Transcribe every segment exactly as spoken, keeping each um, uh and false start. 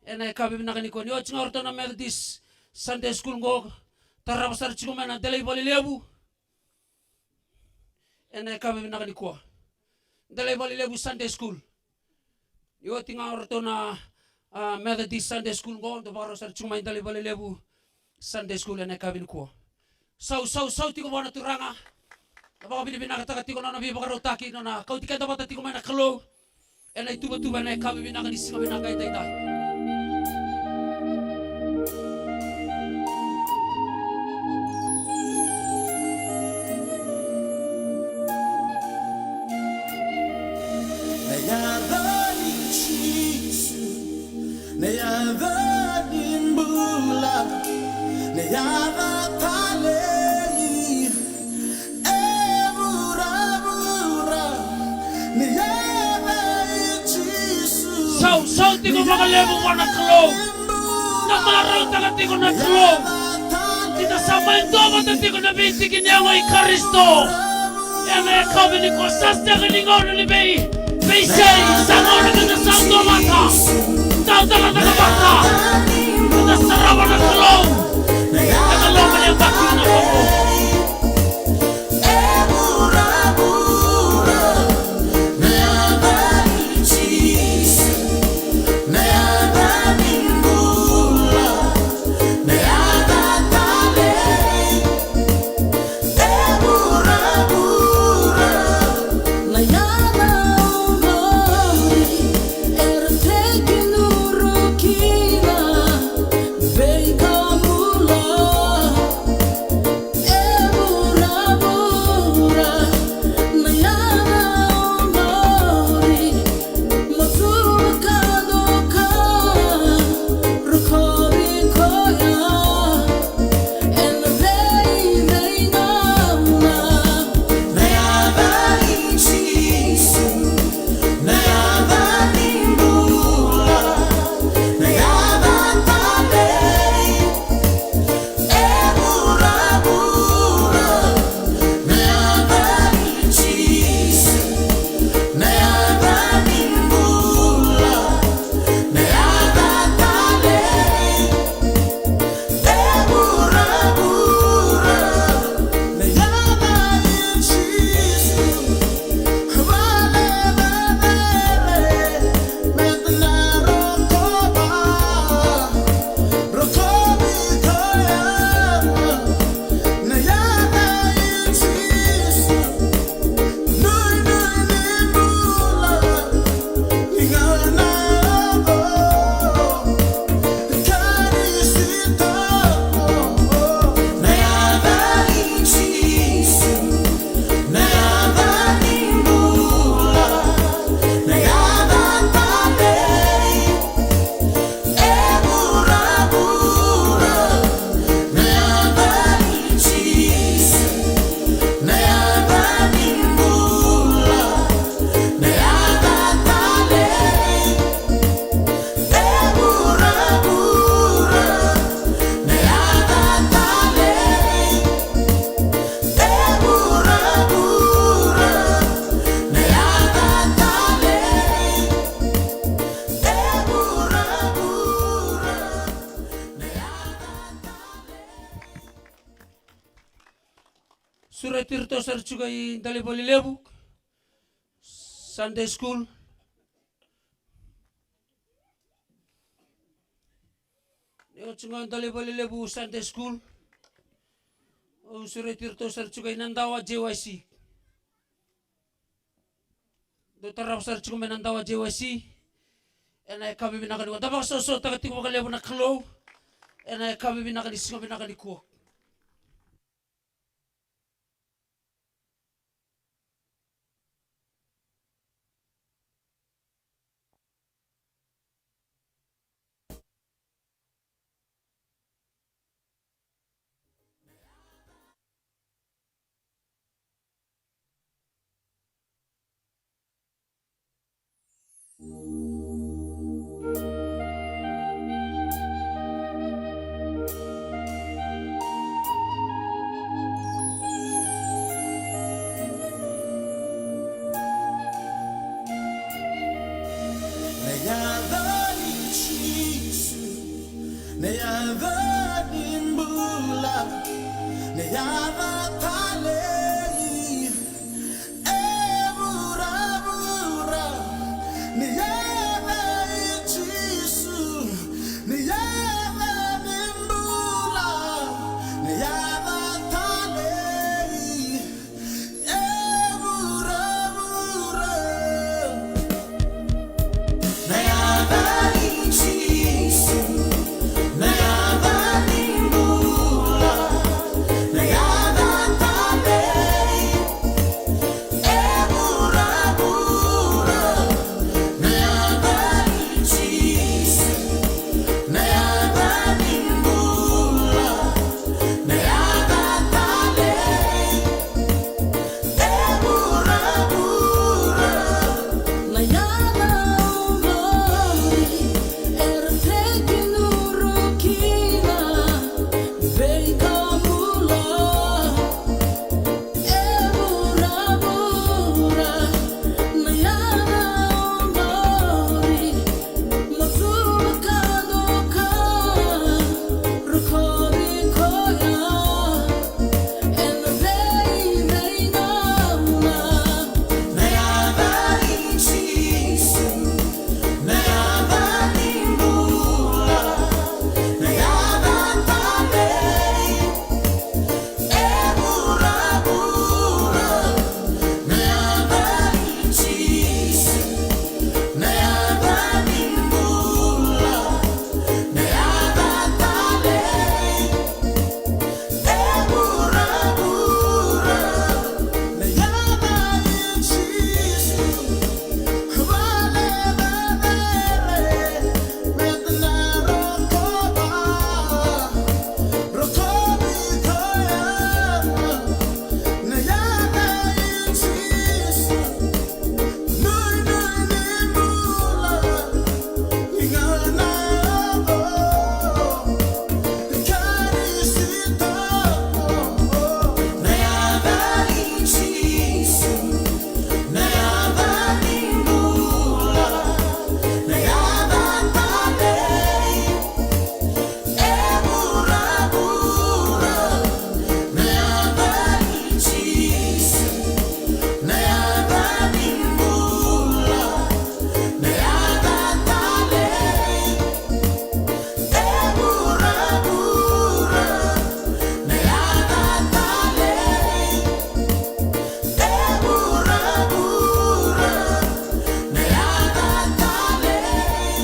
Ena yakavi vinaka nikua ni oti ga o ratou na Methodist Sunday School qo, tarava sara tiko mai na delai valelevu. Ena yakavi vinaka nikua, delai valelevu Sunday School. Ni oti ga o ratou na, a, Methodist Sunday School qo, dou vakarau sara tiko mai delai valelevu Sunday School ena yakavi nikua. Sau, sau, sau tiko vua na Turaga. Na vakavinavinakataka tiko na nona veivakarautaki, na nona kauti keda vata tiko mai na Kalou. Ena ituvatuva ena yakavi vinaka ni siga vinaka edaidai. Na yaca ni Jisu, na yaca ni bula, na yaca talei. E vuravura, na yaca i Jisu. Sau, sau tiko vakalevu vua na Kalou. Na marautaka tiko na Kalou. Ni da sa mai dua vata tiko na veitiki ni yago i Karisito. Ena yakavi nikua sa sega ni gauna ni vei, veisei, sa gauna meda sa dua vata. Da talatala vata. Meda sarava na Kalou. Ena loma ni yabaki na Kalou. Sureti iratou sara tiko i Dalaivale Levu Sunday School. Ni oti ga Dalaivale Levu Sunday School, au sureti iratou sara tiko i Nadawa J Y C. Dou tarava sara tiko mai Nadawa J Y C. Ena yakavi vinaka nikua, da vakasausau taka tiko vakalevu na Kalou. Ena yakavi vinaka ni siga vinaka nikua. Na yaca ni bula, na yaca talei e vuravura, na yaca i Jisu, na yaca ni bula, na yaca talei e vuravura. Na yaca i Jisu, na yaca ni bula, na yaca talei e vuravura. Na yaca i Jisu, na yaca ni bula, na yaca talei e vuravura. Na yaca oqori era tekinuru kina veika bula e vuravura. Na yaca oqori, mo cuva ka doka, rokovi koya ena veiveigauna. Na yaca i Jisu, na yaca ni bula, na yaca talei e vuravura. Na yaca i Jisu, na yaca ni bula, na yaca talei e vuravura. Na yaca i Jisu, vale na cere me na rokova, rokovi koya na yaca i Jisu. Nuinui ni bula, ligana o Karisito. Na yaca i Jisu, na yaca ni bula, na yaca talei e vuravura. Na yaca i Jisu, na yaca ni bula, na yaca talei e vuravura. Na yaca talei e vuravura. Na yaca talei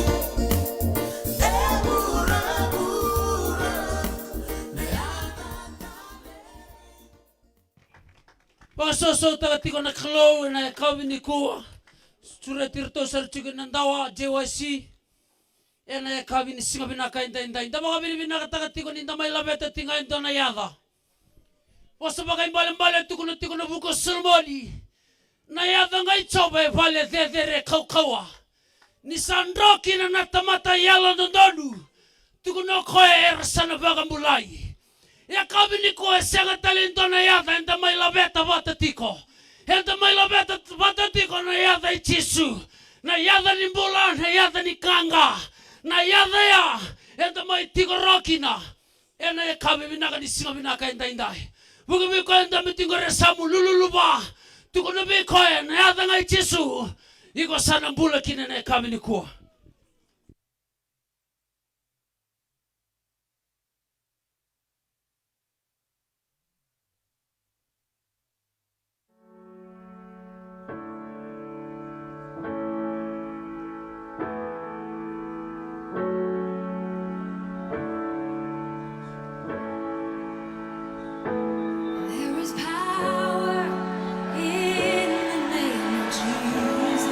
e vuravura. Na yaca talei. Vakasausautaka tiko na Kalou ena yakavi nikua. Sureti iratou sara tiko ena dawa J Y C. Ena yakavi ni siga vinaka edaidai, da vakavinavinakataka tiko ni da mai laveta tiko ga e dua na yaca. Vosa vakaibalebale e tukuna tiko na vuku o Solomoni, na yaca ga i Jiova e vale cecere kaukauwa. Ni sa dro kina na tamata yalododonu, tukuna o koya era sa na vakabulai. Yakavi nikua e sega tale e dua na yaca eda mai laveta vata tiko. Eda mai laveta vata tiko na yaca i Jisu. Na yaca ni bula, na yaca ni qaqa. Na yaca ya eda mai tiko rawa kina ena yakavi vinaka ni siga vinaka edaidai. Vuki vei koya e dabe tiko qori e yasamu, lululu vua. Tukuna vei koya na yaca ga i Jisu, iko sa na bula kina ena yakavi nikua. There is power in the name of Jesus.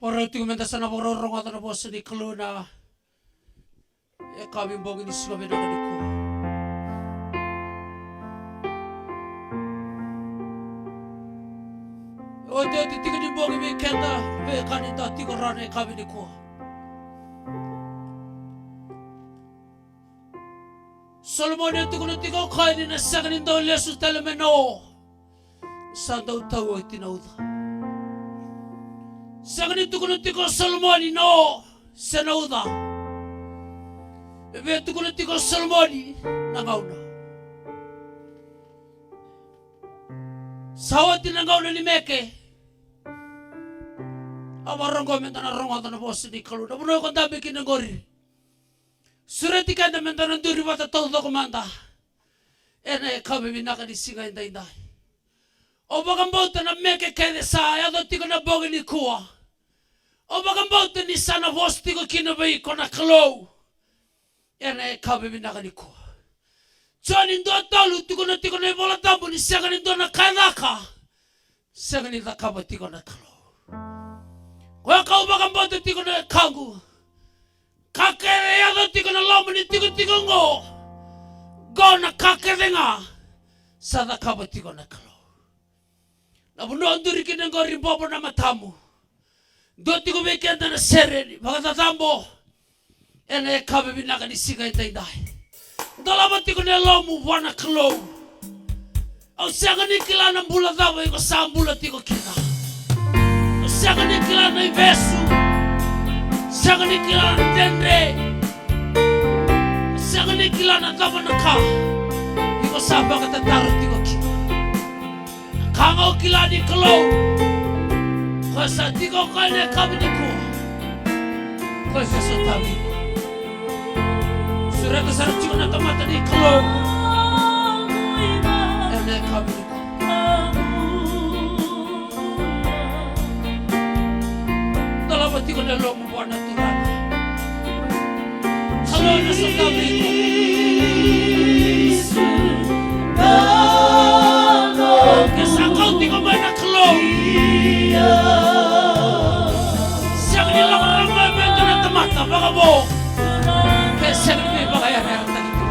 Vakarau tiko meda sa na vakarau rogoca na vosa ni Kalou na yakavi bogi ni siga vinaka nikua. E otioti tiko ni bogi vei keda, vei ka ni da tiko rawa na yakavi nikua. Solomoni e tukuna tiko o koya ni na sega ni dau lesu tale mai na o, sa dau tau oti na uca. Sega ni tukuna tiko o Solomoni na o se na uca. E via tukuna tiko o Solomoni na gauna. Sa oti na gauna ni meke. A vakarogo meda na rogoca na vosa ni Kalou. Na vanua ko dabe kina qori. Sureti keda meda na duri vata taucoko mada ena yakavi vinaka ni siga edaidai. Au vakabauta na meke kece sa yaco tiko na bogi nikua. Au vakabauta ni sa na vosa tiko kina vei iko na Kalou ena yakavi vinaka nikua. Joni dua tolu tukuna tiko na iVola Tabu ni sega ni dua na ka e caka sega ni cakava tiko na Kalou. Koya kau vakabauta tiko na wekaqu, ka kece e yaco tiko na loma ni tikotiko oqo, qo na ka kece ga sa cakava tiko na Kalou. Na vanua o duri kina qori, bobo na matamu. Dua tiko vei keda na sere ni vakacacabo ena yakavi vinaka ni siga edaidai. Dolava tiko na yalomu vua na Kalou. Au sega ni kila na bula cava iko sa bula tiko kina. Au sega ni kila na ivesu. Sega ni kila na dredre. Sega ni kila na cava na ka iko sa vakatataro tiko kina. Ka ga au kila ni Kalou, koya sa tiko o koya ena yakavi nikua. Koya sa sotavi iko. Sureta sara tiko na tamata ni Kalou ena yakavi nikua. Dolava tiko na yalomu vua na Turaga. Kalou ena sotavi iko. Ke sa kau tiko mai na Kalou, sega ni lako rawa mai vei dua na tamata vakavo. Ke sega ni veivakayarayarataki tiko.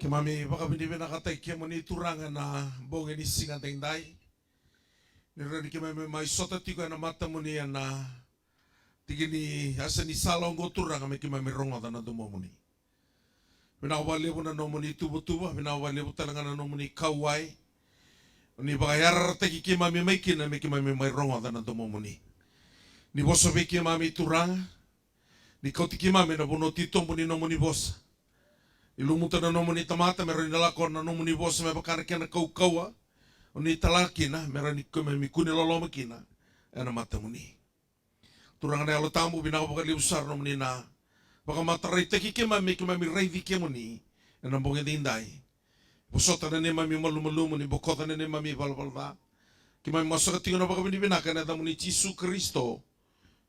Keimami vakavinavinakataki kemuni Turaga na bogi ni siga daidai. Ni rawa ni keimami mai sota tiko ena matamuni ena tiki ni yasa ni sala oqo Turaga me keimami rogoca na domomuni. Vinaka vakalevu na nomuni tuvatuva, vinaka vakalevu tale ga na nomuni kauwai. Ni vakayarayarataki keimami mai kina me keimami mai rogoca na domomuni. Ni vosa vei keimami Turaga, ni kauti keimami ena vanua titobu ni nomuni vosa. Ni lumuta na nomuni tamata me rawa ni lako na nomuni vosa me vaka na kena kaukauwa. O ni tala kina me rawa ni keimami kune loloma kina ena matamuni. Turaga na Yalo Tabu, vinaka vakalevu sara nomuni na vakamataraitaki keimami me keimami raici kemuni ena bogi daidai. Vosota na neimami malumalumu, ni bokoca na neimami ivalavala ca. Keimami masu saka tiko na vakavinavinaka ena yacamuni Jisu Karisito,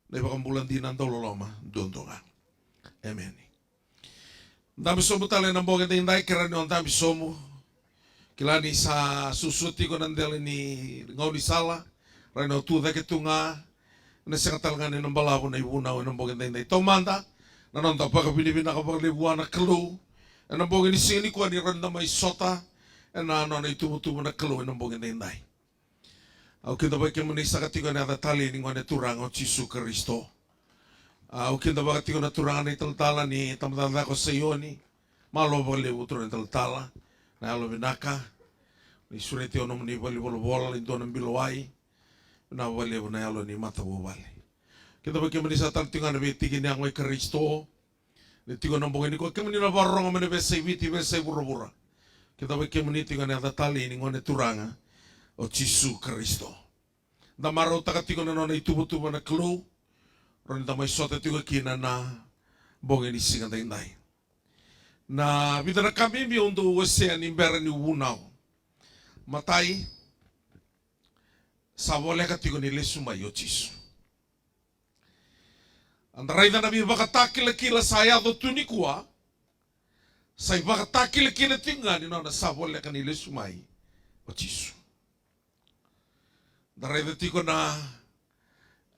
na iVakabula dina dauloloma duadua ga. Emeni. Dabe sobu tale ena bogi edaidai, kerea ni o dabe sobu. Kila ni sa suasua tiko na dela ni gaunisala, rawa ni o tu cake tu ga. Ena sega tale ga ni na balavu na ivunau ena bogi edaidai. Taumada, na noda vakavinavinaka vakalevu vua na Kalou ena bogi ni siga nikua ni rawa ni da mai sota ena nona ituvatuva na Kalou ena bogi edaidai. Au kidavaki kemuni saka tiko ena yaca talei ni Gone Turaga o Jisu Karisito. Au kidavaka tiko na turaga na italatala ni tabacakacaka o Saioni. Malo vakalevu turaga na italatala, na yalovinaka. Ni sureti au nomuni valenivolavola, ni dua na bilo wai. Vinaka vakalevu na yalo ni matavuvale. Kidavaki kemuni saka tale tiko ga na veitiki ni yago i Karisito. Ni tiko na bogi nikua, kemuni na vakarorogo mai na veiyasai Viti, veiyasai vuravura. Kidavaki kemuni tiko ena yaca talei ni Gone Turaga o Jisu Karisito. Da marautaka tiko na nona ituvatuva na Kalou, rawa ni da mai sota tiko kina na bogi ni siga edaidai. Na vica na ka bibi au dau wasea ni bera niu vunau. Matai, sa voleka tiko ni lesu mai o Jisu. Eda raica na veivakatakilakila sa yaco tu nikua, sa ivakatakilakila tiko ga ni nona sa voleka ni lesu mai o Jisu. Da raica tiko na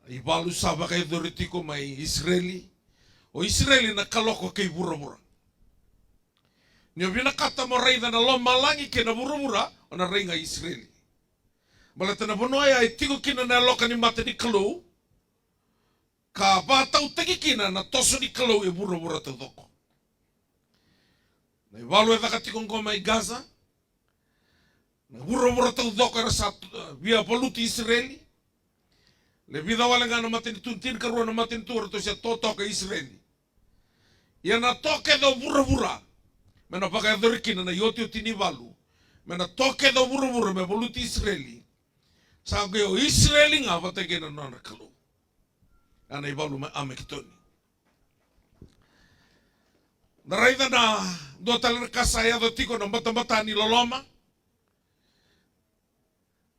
ivalu sa vakayacori tiko mai Isireli. O Isireli na kaloko kei vuravura. Ni o vinakata mo raica na lomalagi kei na vuravura, o na rai ga i Isireli. Baleta na vanua ya e tiko kina na yaloka ni mata ni Kalou, ka vakatautaki kina na toso ni Kalou e vuravura taucoko. Na ivalu e caka tiko oqo mai Gaza, na vuravura taucoko era sa, eh, via valuti Isireli. Le vica wale ga na matanitu, tinikarua na matanitu eratou se totoka i Isireli. Ia na to kece o vuravura me na vakayacori kina na iotioti ni valu, me na to kece o vuravura me valuti Isireli. Sa qai o Isireli ga vata kei na nona Kalou. A na ivalu mai Amaketoni. Da raica na dua tale na ka sa yaco tiko, na batabata ni loloma.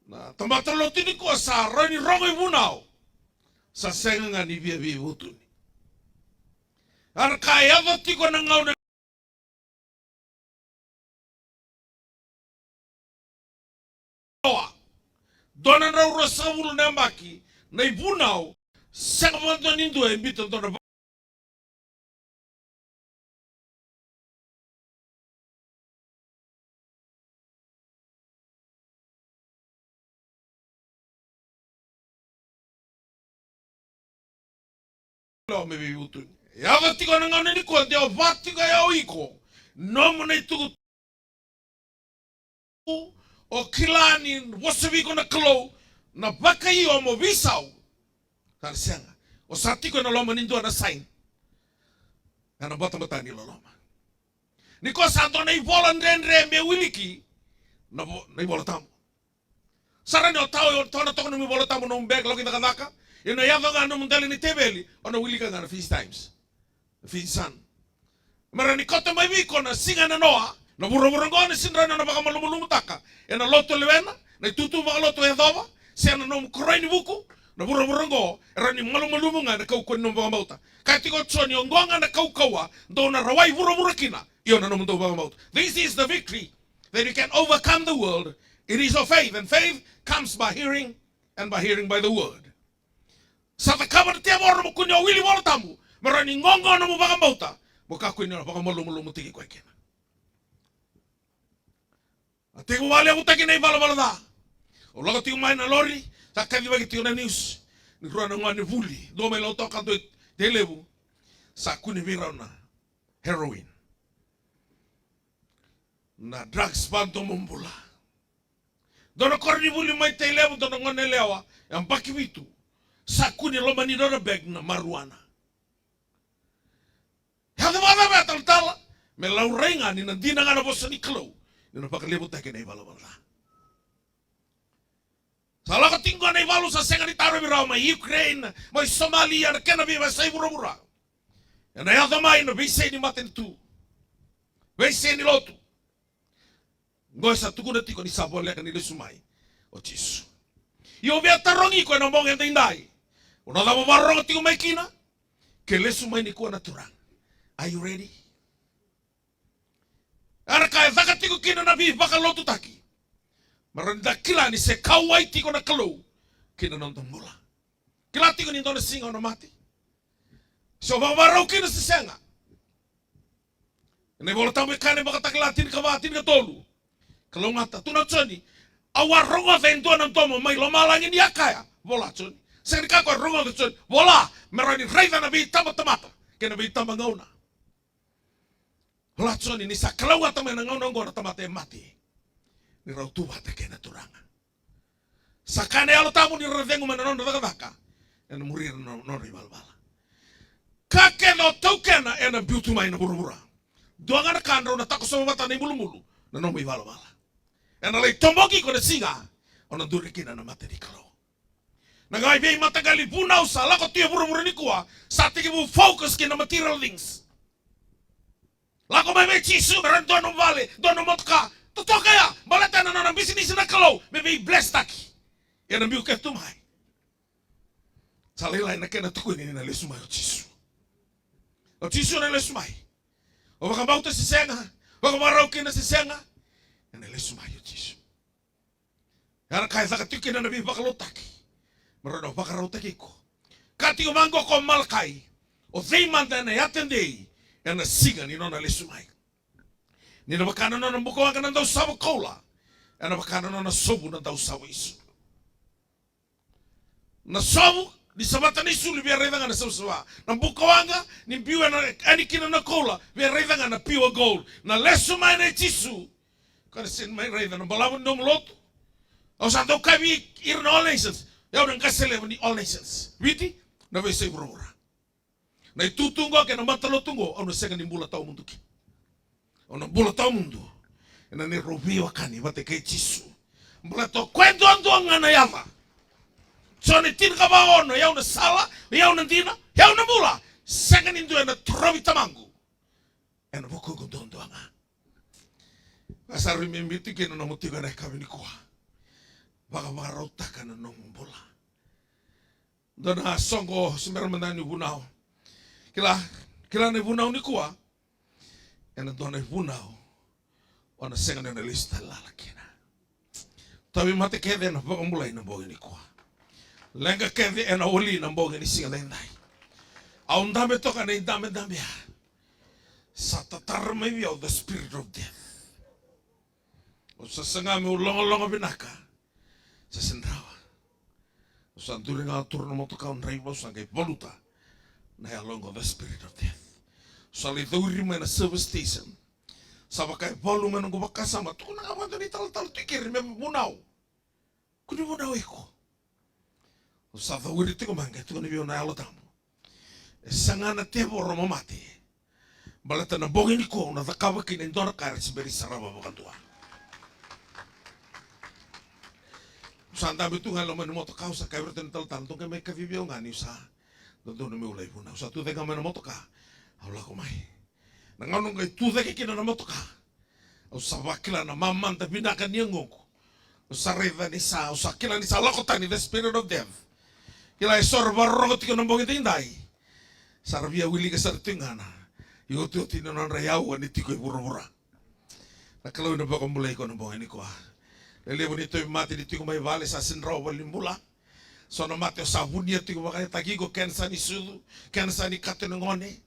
Na tamata lotu nikua sa rawa ni rogo ivunau, sa sega ga ni via veivutuni. A na ka e yaco tiko na gauna. Dua na drau ruasagavulu na yabaki na ivunau, sega vakadua ni dua e biuta dua na Lo me veivutuni. Yaco tiko na gauna nikua de o va tiko e o iko. Nomu na itukutuku. O kila ni vosa vei iko na Kalou, na vakaio mo veisau. Sa na sega. O sa tiko ena loma ni dua na sign. Ena batabata ni loloma. Nikua sa dua na ivola dredre me wiliki na, vo, na iVola Tabu. Sa rawa ni o tau, o tau na toka nomu iVola Tabu, nomu bag, lako i cakacaka. Ia na yaco ga nomu dela ni teveli, o na wilika ga na Fiji Times, na Fiji Sun. Me rawa ni kauta mai vei iko na siga ena noa, na vuravura oqo na sega ni rawa ni o na vakamalumalumutaka ena lotu o lewena, na itutu vakalotu o yacova, se na nomu koroi ni vuku. Na vuravura oqo e rawa ni malumalumu ga ena kaukauwa ni nomu vakabauta. Kaya tiko o Joni, oqo ga na kaukauwa dou na rawai vuravura kina, io na nomudou vakabauta. This is the victory that you can overcome the world. It is of faith, and faith comes by hearing, and by hearing by the word. Sa cakava na tevoro mo kua ni o wili Vola Tabu, me rawa ni qoqo nomu vakabauta, mo kakua ni o na vakamalumalumutaki koya kina. A tekivu vakalevutaki na ivalavala ca. Au lako tiko mai na lori, sa kacivaki tiko na news ni rua na gone vuli, dua mai Lautoka, dua i Tailevu. Sa kune vei rau na heroin, na drugs vadomobula. Dua na koronivuli mai Tailevu, dua na gone yalewa, yabaki vitu, sa kune loma ni nona bag na marijuana. Yaco vakacava ya, talatala? Me laurai ga ni na dina ga na vosa ni Kalou, ni na vakalevutaki na ivalavala ca. Sa lako tiko na ivalu, sa sega ni tarovi rawa mai Ukraine, mai Somalia, na kena veiyasai vuravura. Ena yaco mai na veisei ni matanitu, veisei ni lotu. Qo e sa tukuna tiko ni sa voleka ni lesu mai o Jisu. Ia au via tarogi iko ena bogi edaidai. O na cava vakarorogo tiko mai kina? Ke lesu mai nikua na Turaga. Are you ready? Era ka e caka tiko kina na veivakalotutaki. Me rawa ni da kila ni se kauwai tiko na Kalou kina noda bula. Kila tiko ni dua na siga o na mate. Se o vakavakarau kina se sega. Ena iVola Tabu e kaya na iVakatakila tinikava, tinikatolu. Kalougata, tukuna o Joni, au a rogoca e dua na domo mai lomalagi ni a kaya, vola Joni. Sega ni kaya ko e rogoca o Joni, vola, me rawa ni raica na veitabatamata kei na veitabagauna. Vola Joni, ni sa kalougata mai na gauna oqo na tamata e mate, ni rau tu vata kei na Turaga. Sa kaya na Yalo Tabu ni ra cegu mai na nodra cakacaka, ena muri ira na no-, nodra ivalavala. Ka kece o taukena ena biu tu mai na vuravura. Dua ga na ka drau na takosova vata na ibulubulu, na nomu ivalavala. Ena lai toboki iko na siga o na duri kina na mata ni Kalou. Na qai veimataqali vunau sa lako tu e vuravura nikua, sa tekivu focus kei na material things. Lako mai vei Jisu, me rawa ni dua nomu vale, dua nomu motoka. Totoka ya, baleta na nona bisinisi na Kalou me vei blesstaki. Ia na biu kece tu mai. Sa lailai na kena tukuni ni na lesu mai o Jisu. O Jisu na lesu mai. O vakabauta se sega, vakavakarau kina se sega, ena lesu mai o Jisu. Era ka e caka tiko kina na veivakalotutaki. Me rawa ni vakarautaki iko. Ka tiko vaqo ko Malakai. O cei mada ena yatedei ena siga ni nona lesu mai? Ni na vaka na nona bukawaqa na dausava koula, ena vaka na nona sovu na dausava isulu. Na sovu ni savata na isulu, via raica ga na savasava. Na bukawaqa ni biu ena yani kina na koula, via raica ga na pure gold. Na lesu mai nei Jisu. Ka na sega ni mai raica na balavu ni nomu lotu. Au sa dau kaya vei ira na All Nations, o yau na qase levu ni All Nations. Viti, na veiyasai vuravura. Na itutu oqo kei na matalotu oqo, au na sega ni bula tawamudu kina. Au na bula tawamudu ena neirau veiwekani vata kei Jisu. Baleta o koya duadua ga na yaca. Joni tinikava ono, o yau na sala, o yau na dina, o yau na bula. Sega ni dua ena torovi Tamaqu ena vukuqu duadua ga. A sa rui bibi tu kina na nomu tiko ena yakavi nikua. Vakavakarautaka na nomu bula. Dua na soqo, se bera mada ni vunau. Kila, kila na ivunau nikua. Ena dua na ivunau o na sega ni na lesu tale lala kina. Tauvimate kece ena vakabulai na bogi nikua. Leqa kece ena wali na bogi ni siga daidai. Au dabe toka na idabedabe ya. Sa tatara mai vei au the spirit of death. Au sa saga meu logaloga vinaka. Sa sega ni rawa. Au sa duri ga, au tura na motoka, au draiva, au sa qai valuta na yalo oqo, the spirit of death. Au sa lai cauri mai na service station. Sa vaka e valu mai noqu vakasama, tukuna ga vua na italatala tu i keri me vunau. Kua ni vunau iko. Au sa cauri tiko mai, qai tukuna vei au na Yalo Tabu, e saga na tevoro mo mate. Baleta na bogi nikua au na cakava kina e dua na ka era se bera ni sarava vakadua. Au sa dabe tu ga e loma ni motoka, au sa kaya vei iratou na italatala, dou qai mai kacivi au ga niu sa dodonu meu lai vunau. Au sa tucake ga mai na motoka, au lako mai. Na gauna au qai tucake kina na motoka, au sa vakila na mamada vinaka ni yagoqu. Au sa raica ni sa, au sa kila ni sa lako tani the spirit of death. Kila eso era vakarorogo tiko na bogi daidai. Sa ra via wilika sara tiko ga na iotioti ni nodra yaua ni tiko e vuravura. Na Kalou ena vakabulai iko na bogi nikua. Lelevu ni tauvimate ni tiko mai vale sa sega ni rawa valenibula. So na mate o sa vunia tiko vakataki iko, kenisa ni sucu, kenisa ni katonigone.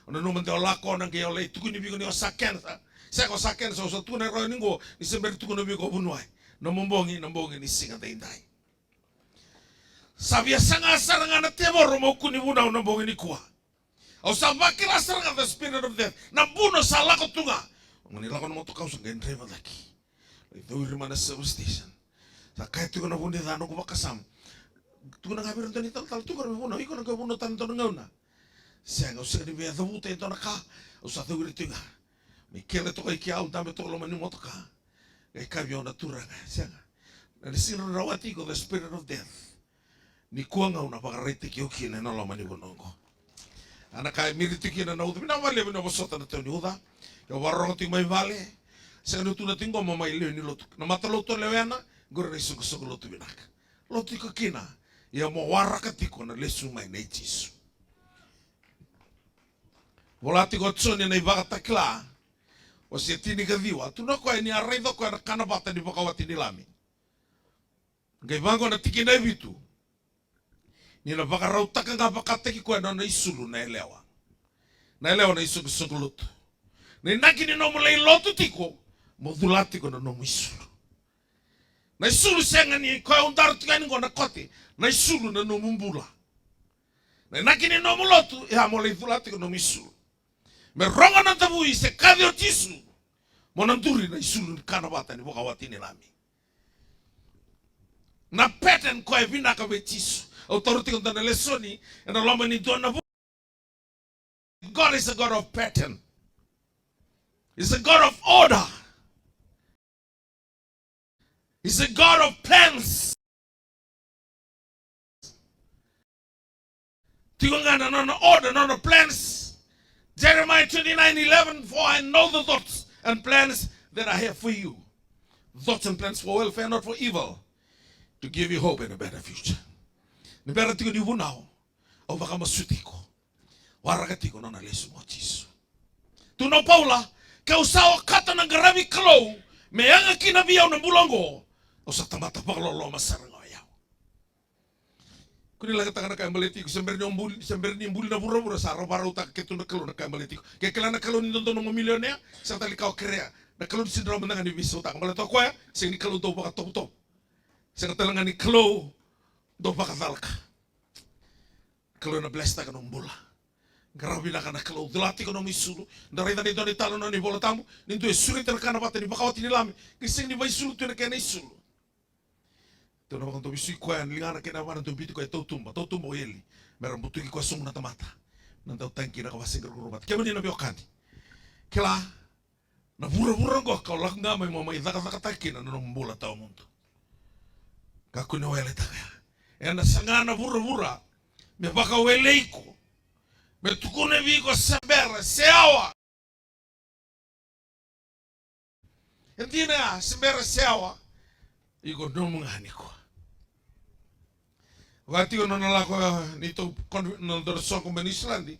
O nanuma de o lako, o na qai o lai tukuni vei iko ni o sa kenisa. Sega, o sa kenisa, au sa tukuna rawa ni qo, ni se bera ni tukuna vei iko o vuniwai. Nomu bogi, na bogi ni siga daidai. Sa via saga sara ga na tevoro mo kua ni vunau na bogi nikua. Au sa vakila sara ga the spirit of death. Na buno sa lako tu ga. Au mani lako na motoka, au sa qai draiva cake. Lai cauri mai na service station. Sa kaya tiko na vunica noqu vakasama. Tukuna ga vei ira dua na italatala, tukuna me vunau, iko na qai vunau tale dua na gauna. Sega, au sega ni via cavuta e dua na ka. Au sa cauri tiko ga. Mai kele toka i kea, au dabe toka loma ni motoka. Qai kaya vei au na Turaga, sega. Na sega ni rawati iko the spirit of death. Nikua ga au na vakaraitaki au kina ena loma ni vanua oqo. A na ka e miri tiko kina na uca, vinaka vakalevu na vosota na tau ni uca. Au vakarorogo tiko mai vale. Sega ni tukuna tiko qo mo mai lewe ni lotu. Na matalotu o lewena, qori na isoqosoqo lotu vinaka. Lotu iko kina, ia mo waraka tiko na lesu mai nei Jisu. Vola tiko o Joni na iVakatakila, wase tinikaciwa, tukuna o koya ni a raica o koya na kana vata ni vakawati ni Lami. Qai vaqo na tikina e vitu. Ni na vakarautaka ga vakataki koya na nona isulu na yalewa. Na yalewa na isoqosoqo lotu. Na inaki ni nomu lai lotu tiko, mo cula tiko na nomu isulu. Na isulu sega ni koya au dara tiko yani qo na kote. Na isulu na nomu bula. Na inaki ni nomu lotu, ia mo lai cula tiko na nomu isulu. Me rogo na davui se kaci o Jisu, mo na duri na isulu ni kana vata ni vakawati ni Lami. Na pattern koya e vinaka vei Jisu. Au taura tiko dua na lesoni ena loma ni dua na vu. God is a God of pattern. He's a God of order. He's a God of plans. Tiko ga na nona order, nona plans. Jeremiah twenty-nine eleven, "For I know the thoughts and plans that I have for you. Thoughts and plans for welfare, not for evil, to give you hope and a better future." Ni bera tiko ni vunau, au vakamasuti iko. Waraka tiko nona lesu mai o Jisu. Tukuna o Paula, ke au sa okata na qaravi Kalou me yaga kina vei au na bula oqo, au sa tamata vakaloloma sara ga o yau. Ko ni lagata na ka e baleti iko, se bera ni o buli, se bera ni buli na vuravura, sa ra vakarautaka kece tu na Kalou na ka e baleti iko. Ke kila na Kalou ni dodonu mo milionea, sega tale ni ka o kerea. Na Kalou ni sega ni rawa mada ga ni veisautaka, baleta o koya sega ni Kalou dau vakatovotovo. Sega tale ga ni Kalou dau vakacalaka. Kalou ena blesstaka nomu bula. Qaravi vinaka na Kalou, cula tiko nomu isulu. Da raica na italanoa ni Vola Tabu, ni dua e sureta na kana vata ni vakawati ni Lami, qai sega ni vakaisulu tu ena kena isulu. Tou na vakadua veisui koya ena ligana kei na yavana, tou biuti koya e tautuba, tautuba o eli, me ra butuki koya sobu na tamata. Na dau tagi kina ka vakasaqaruqaru vata. Kemuni na veiwekani, kila na vuravura oqo ka o lako ga mai mo mai cakacakataka kina na nomu bula tawamudu. Kakua ni wele taka ya. Ena saga na vuravura me vakawelei iko, me tukuna vei iko se bera se yawa. E dina ya, se bera se yawa, iko nomu ga nikua. Vaka tiko na nona lako, e, neitou conv-, na nodatou soqo mai Niusiladi.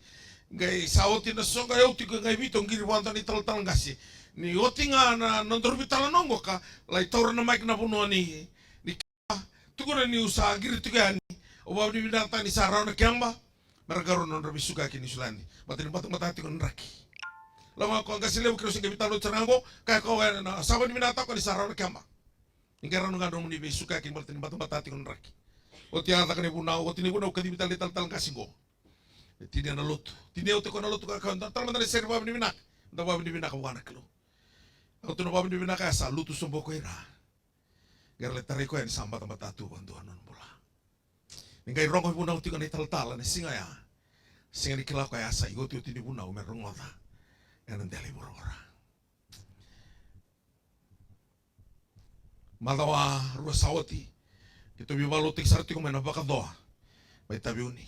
Qai sa oti na soqo, e, au tiko qai Viti, au qiri vua dua na italatala qase. Ni oti ga na nodaru veitalanoa qo ka lai taura na mike na vanua ni, ni tukuna niu sa qiri tiko yani. Au vakavinavinakataka ni sa rawa na keba me ra qarauna nodra veisukaki e Niusiladi. Baleta ni batabata tiko na draki. Lako ga o koya qase levu, keirau se qai veitalanoa sara ga qo, kaya o koya, e, na, sa vakavinavinakataka o koya ni sa rawa na keba. Ni qai rawa ga na nomuni veisukaki baleta ni batabata tiko na draki. Oti a caka na ivunau, oti na ivunau kacivi tale na italatala qase qo. E tinia na lotu. Tinia oti o koya na lotu ka kaya, da tara mada na sere vakavinavinaka. Da vakavinavinaka vua na Kalou. Oti na vakavinavinaka ya sa lutu sobu o koya i ra. Qai ra lai tarai koya ni sa batabata tu vakadua na nona bula. Ni qai rogo ivunau tiko na italatala na siga ya. Sega ni kila o koya ya sa iotioti ni vunau me rogoca ena dela i vuravura. Macawa rua sa oti, keitou veivakalotutaki sara tiko mai na Vakacoa mai Taveuni.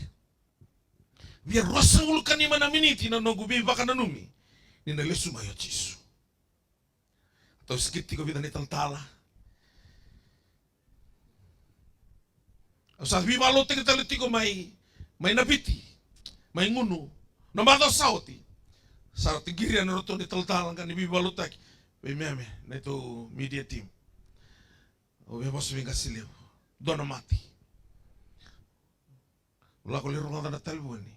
Via ruasagavulu ka lima na miniti na noqu veivakananumi ni na lesu mai o Jisu. Tou sikiti tiko vica na italatala. Au sa veivakalotutaki tale tiko mai, mai Naviti, mai Gunu. Na macawa sa oti, sa rauta qiri yani ratou na italatala qai ni veivakalotutaki. Vei Meme, neitou media team. Au via vosa vei qase levu. Dua na mate. Au lako lai rogoca na talevoni.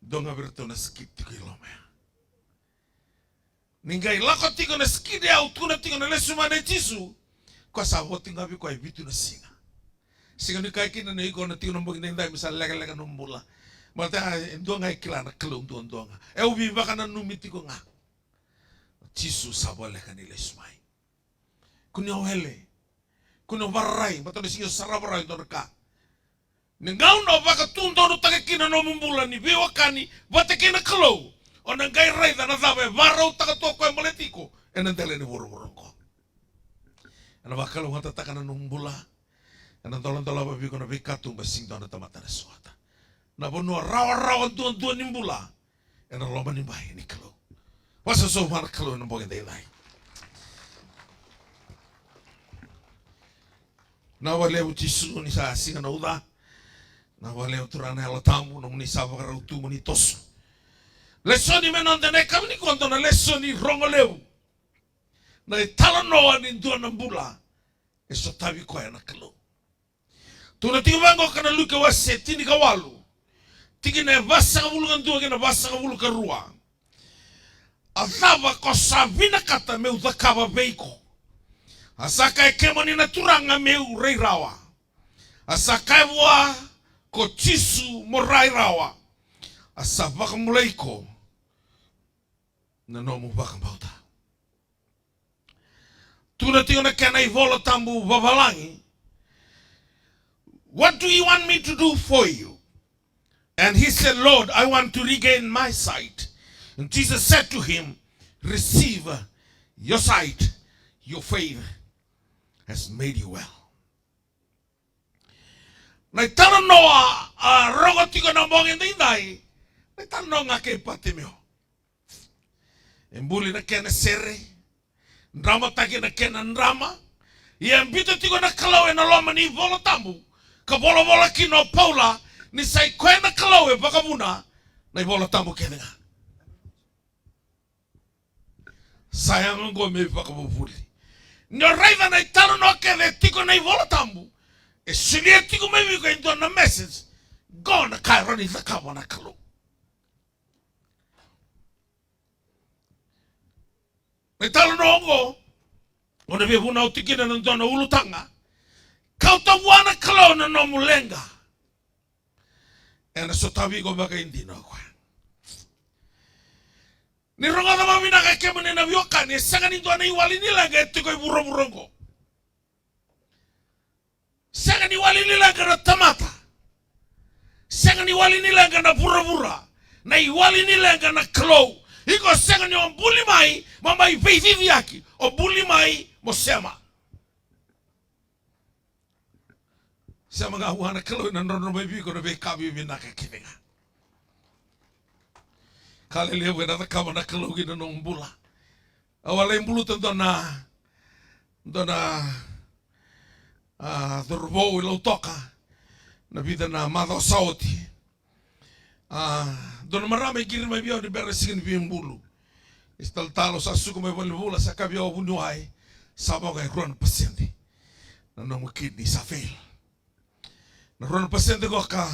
Dua ga vei iratou na sikiti tiko i loma ya. Ni qai lako tiko na sikiti ya, au tukuna tiko na lesu mai nei Jisu. Koya sa vo tiko ga vei koya e vitu na siga. Sega ni kaya kina ni iko na tiko na bogi daidai me sa lekaleka na nomu bula. Baleta e dua ga e kila na Kalou duadua ga. E au veivakananumi tiko ga. Jisu sa voleka ni lesu mai. Kua ni o wele. Kua ni o vararai, baleta ni sega ni o sarava rawa e dua na ka. Na gauna o vakatudonutaka kina na nomu bula ni veiwekani vata kei na Kalou, o na qai raica na cava e vakarautaka tu o koya baleti iko ena dela ni vuravura oqo. Ena vakalougatataka na nomu bula. Ena doladolava vei iko na veikatuba e sega ni dua na tamata ena sota. Na vanua rawarawa duadua ni bula ena loma ni bai ni Kalou. Vakasausau vua na Kalou ena bogi daidai. Vinaka vakalevu Jisu ni sa siga na uca. Vinaka vakalevu Turaga na Yalo Tabu, nomuni sa vakarau tu mo ni toso. Lesoni me noda na yakavi nikua, dua na lesoni rogo levu. Na italanoa ni dua na bula e sotavi koya na Kalou. Tukuna tiko vaqo ka na Luke wase tinikawalu, tikina e vasagavulu ka dua kei na vasagavulu ka rua. A cava ko sa vinakata meu cakava vei iko? A sa kaya, kemuni na Turaga, meu rai rawa. A sa kaya vua ko Jisu, mo rai rawa. A sa vakabulai iko na nomu vakabauta. Tukuna tiko na kena iVola Tabu vavalagi, "What do you want me to do for you?" And he said, "Lord, I want to regain my sight." And Jesus said to him, "Receive your sight. Your faith has made you well." Na italanoa a rogo tiko na bogi daidai, na italanoa ga kei Patimeo. E buli na kena sere, dramataki na kena drama. Ia e biuta tiko na Kalou ena loma ni iVola Tabu, ka volavola kina o Paula ni sa i koya na Kalou e vakavuna na iVola Tabu kece ga. Sa yaga oqo me ivakavuvuli. Ni o raica na italanoa kece e tiko na iVola Tabu, e solia tiko mai vei iko e dua na message. Qo na ka e rawa ni cakava na Kalou. Na italanoa oqo, o na via vunau tiko kina na dua na ulutaga. Kauta vua na Kalou na nomu leqa. Ena sotavi iko vakaidina o koya. Ni rogoca vakavinaka, kemuni na veiwekani, e sega ni dua na iwali ni leqa e tiko e vuravura oqo. Sega ni wali ni leqa na tamata. Sega ni wali ni leqa na vuravura. Na iwali ni leqa na Kalou. Iko sega ni o buli mai mo mai veiciciyaki, o buli mai mo sema. Sema ga vua na Kalou ena drodro mai vei iko na veika vivinaka kece ga. Ka lelevu ena cakava na Kalou ki na nomu bula. Au a lai buluta dua na, dua na, a, cauravou i Lautoka na vica na macawa sa oti. A, dua na marama e qiri mai vei au ni bera na siga ni veibulu. Ni sa talatala, au sa suka mai valenivula, sa kaya vei au o vuniwai, sa vo ga e rua na pasede na nomu kidney sa fail. Na rua na pasede qo ka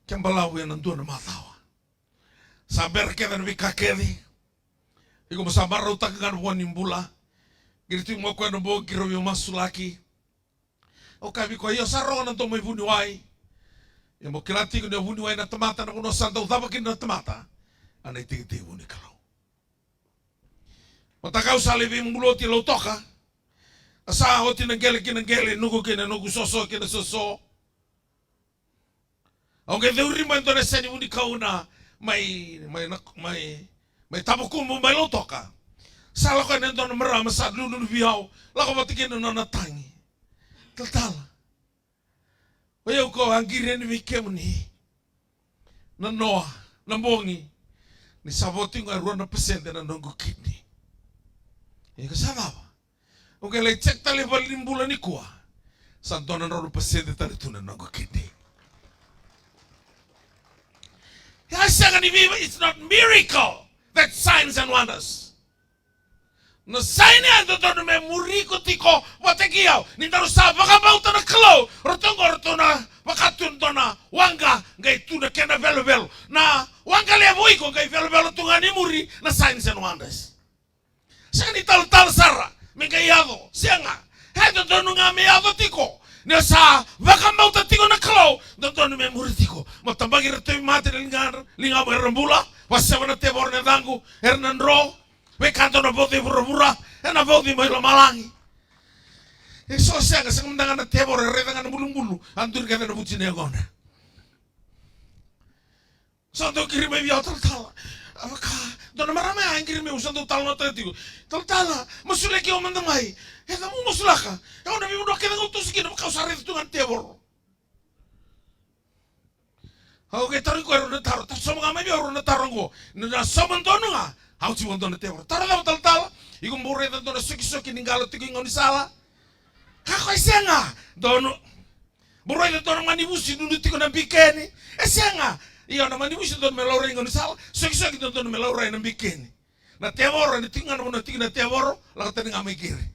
ke balavu ena dua na macawa. Sa bera kece na veika kece. Iko mo sa marautaka ga na vo ni bula. Qiri tiko mai o koya na bogi, keirau via masulaki. Au kaya vei koya, io, sa rogo na domo i vuniwai. Ia mo kila tiko ni o vuniwai na tamata, na vanua sa dau cava kina na tamata, a na itekitekivu ni Kalou. Mataka au sa lai veibulu oti Lautoka. A sa oti na qele ki na qele, nuku ki na nuku, soso ki na soso. Au qai curu mai e dua na yasa ni vunikau na mai, mai, na, mai, mai Tavakubu, mai Lautoka. Sa lako yani e dua na marama sa lululu vei au, lako vata kina na nona tagi. Talatala, o yau ko a qiri yani vei kemuni na noa, na bogi, ni sa vo tiko ga e rua na pasede na noqu kidney. Ia ka sa cava? Au qai lai check tale i valenibula nikua. Sa dua na drau na pasede tale tu na noqu kidney. Ia sega ni veiva, it's not miracle, that signs and wonders. Na saini e dodonu me muri iko tiko vata kei au. Ni daru sa vakabauta na Kalou, ratou qo ratou na vaka tu na dua na waqa, qai tu na kena velovelo. Na waqa levu iko qai velovelo tu ga ni muri na signs and wonders. Sega ni talatala sara me qai yaco, sega. E dodonu ga me yaco tiko. Ni o sa vakabauta tiko na Kalou, dodonu me muri tiko. Mo tabaki ira na tauvimate na liga, ligamu era bula. Vaseva na tevoro na yacaqu, era na dro. Veika dou na vauci e vuravura, ena vauci mai lomalagi. E so sega, sega mada ga na tevoro, e raica ga na bulubulu, a duri kece na vuci na yaqona. Sa dau qiri mai vei au, talatala. A vaka, dua na marama ya e qiri mai, au sa dau talanoataka tiko. Talatala, masulaki au mada mai. E cava mo masulaka? E au na veivanua kece ga au toso kina, vaka au sa raica tu ga na tevoro. Au qai tarogi koya e rua na taro, ta sauma ga mai vei au e rua na taro oqo. Ni na sauma donu ga, a oti vakadua na tevoro. Taro cava, talatala? Iko bau raica dua na sokisoki ni qalo tiko i gaunisala? Ka ko e sega. Donu. Boro raica donu manivusi nunu tiko na bikeni. E sega. Io, na manivusi donu me laurai gaunisala. Sokisoki donu me laurai na bikeni. Na tevoro, ni tiko ga na vanua tiko na tevoro, lako tani ga mai keri.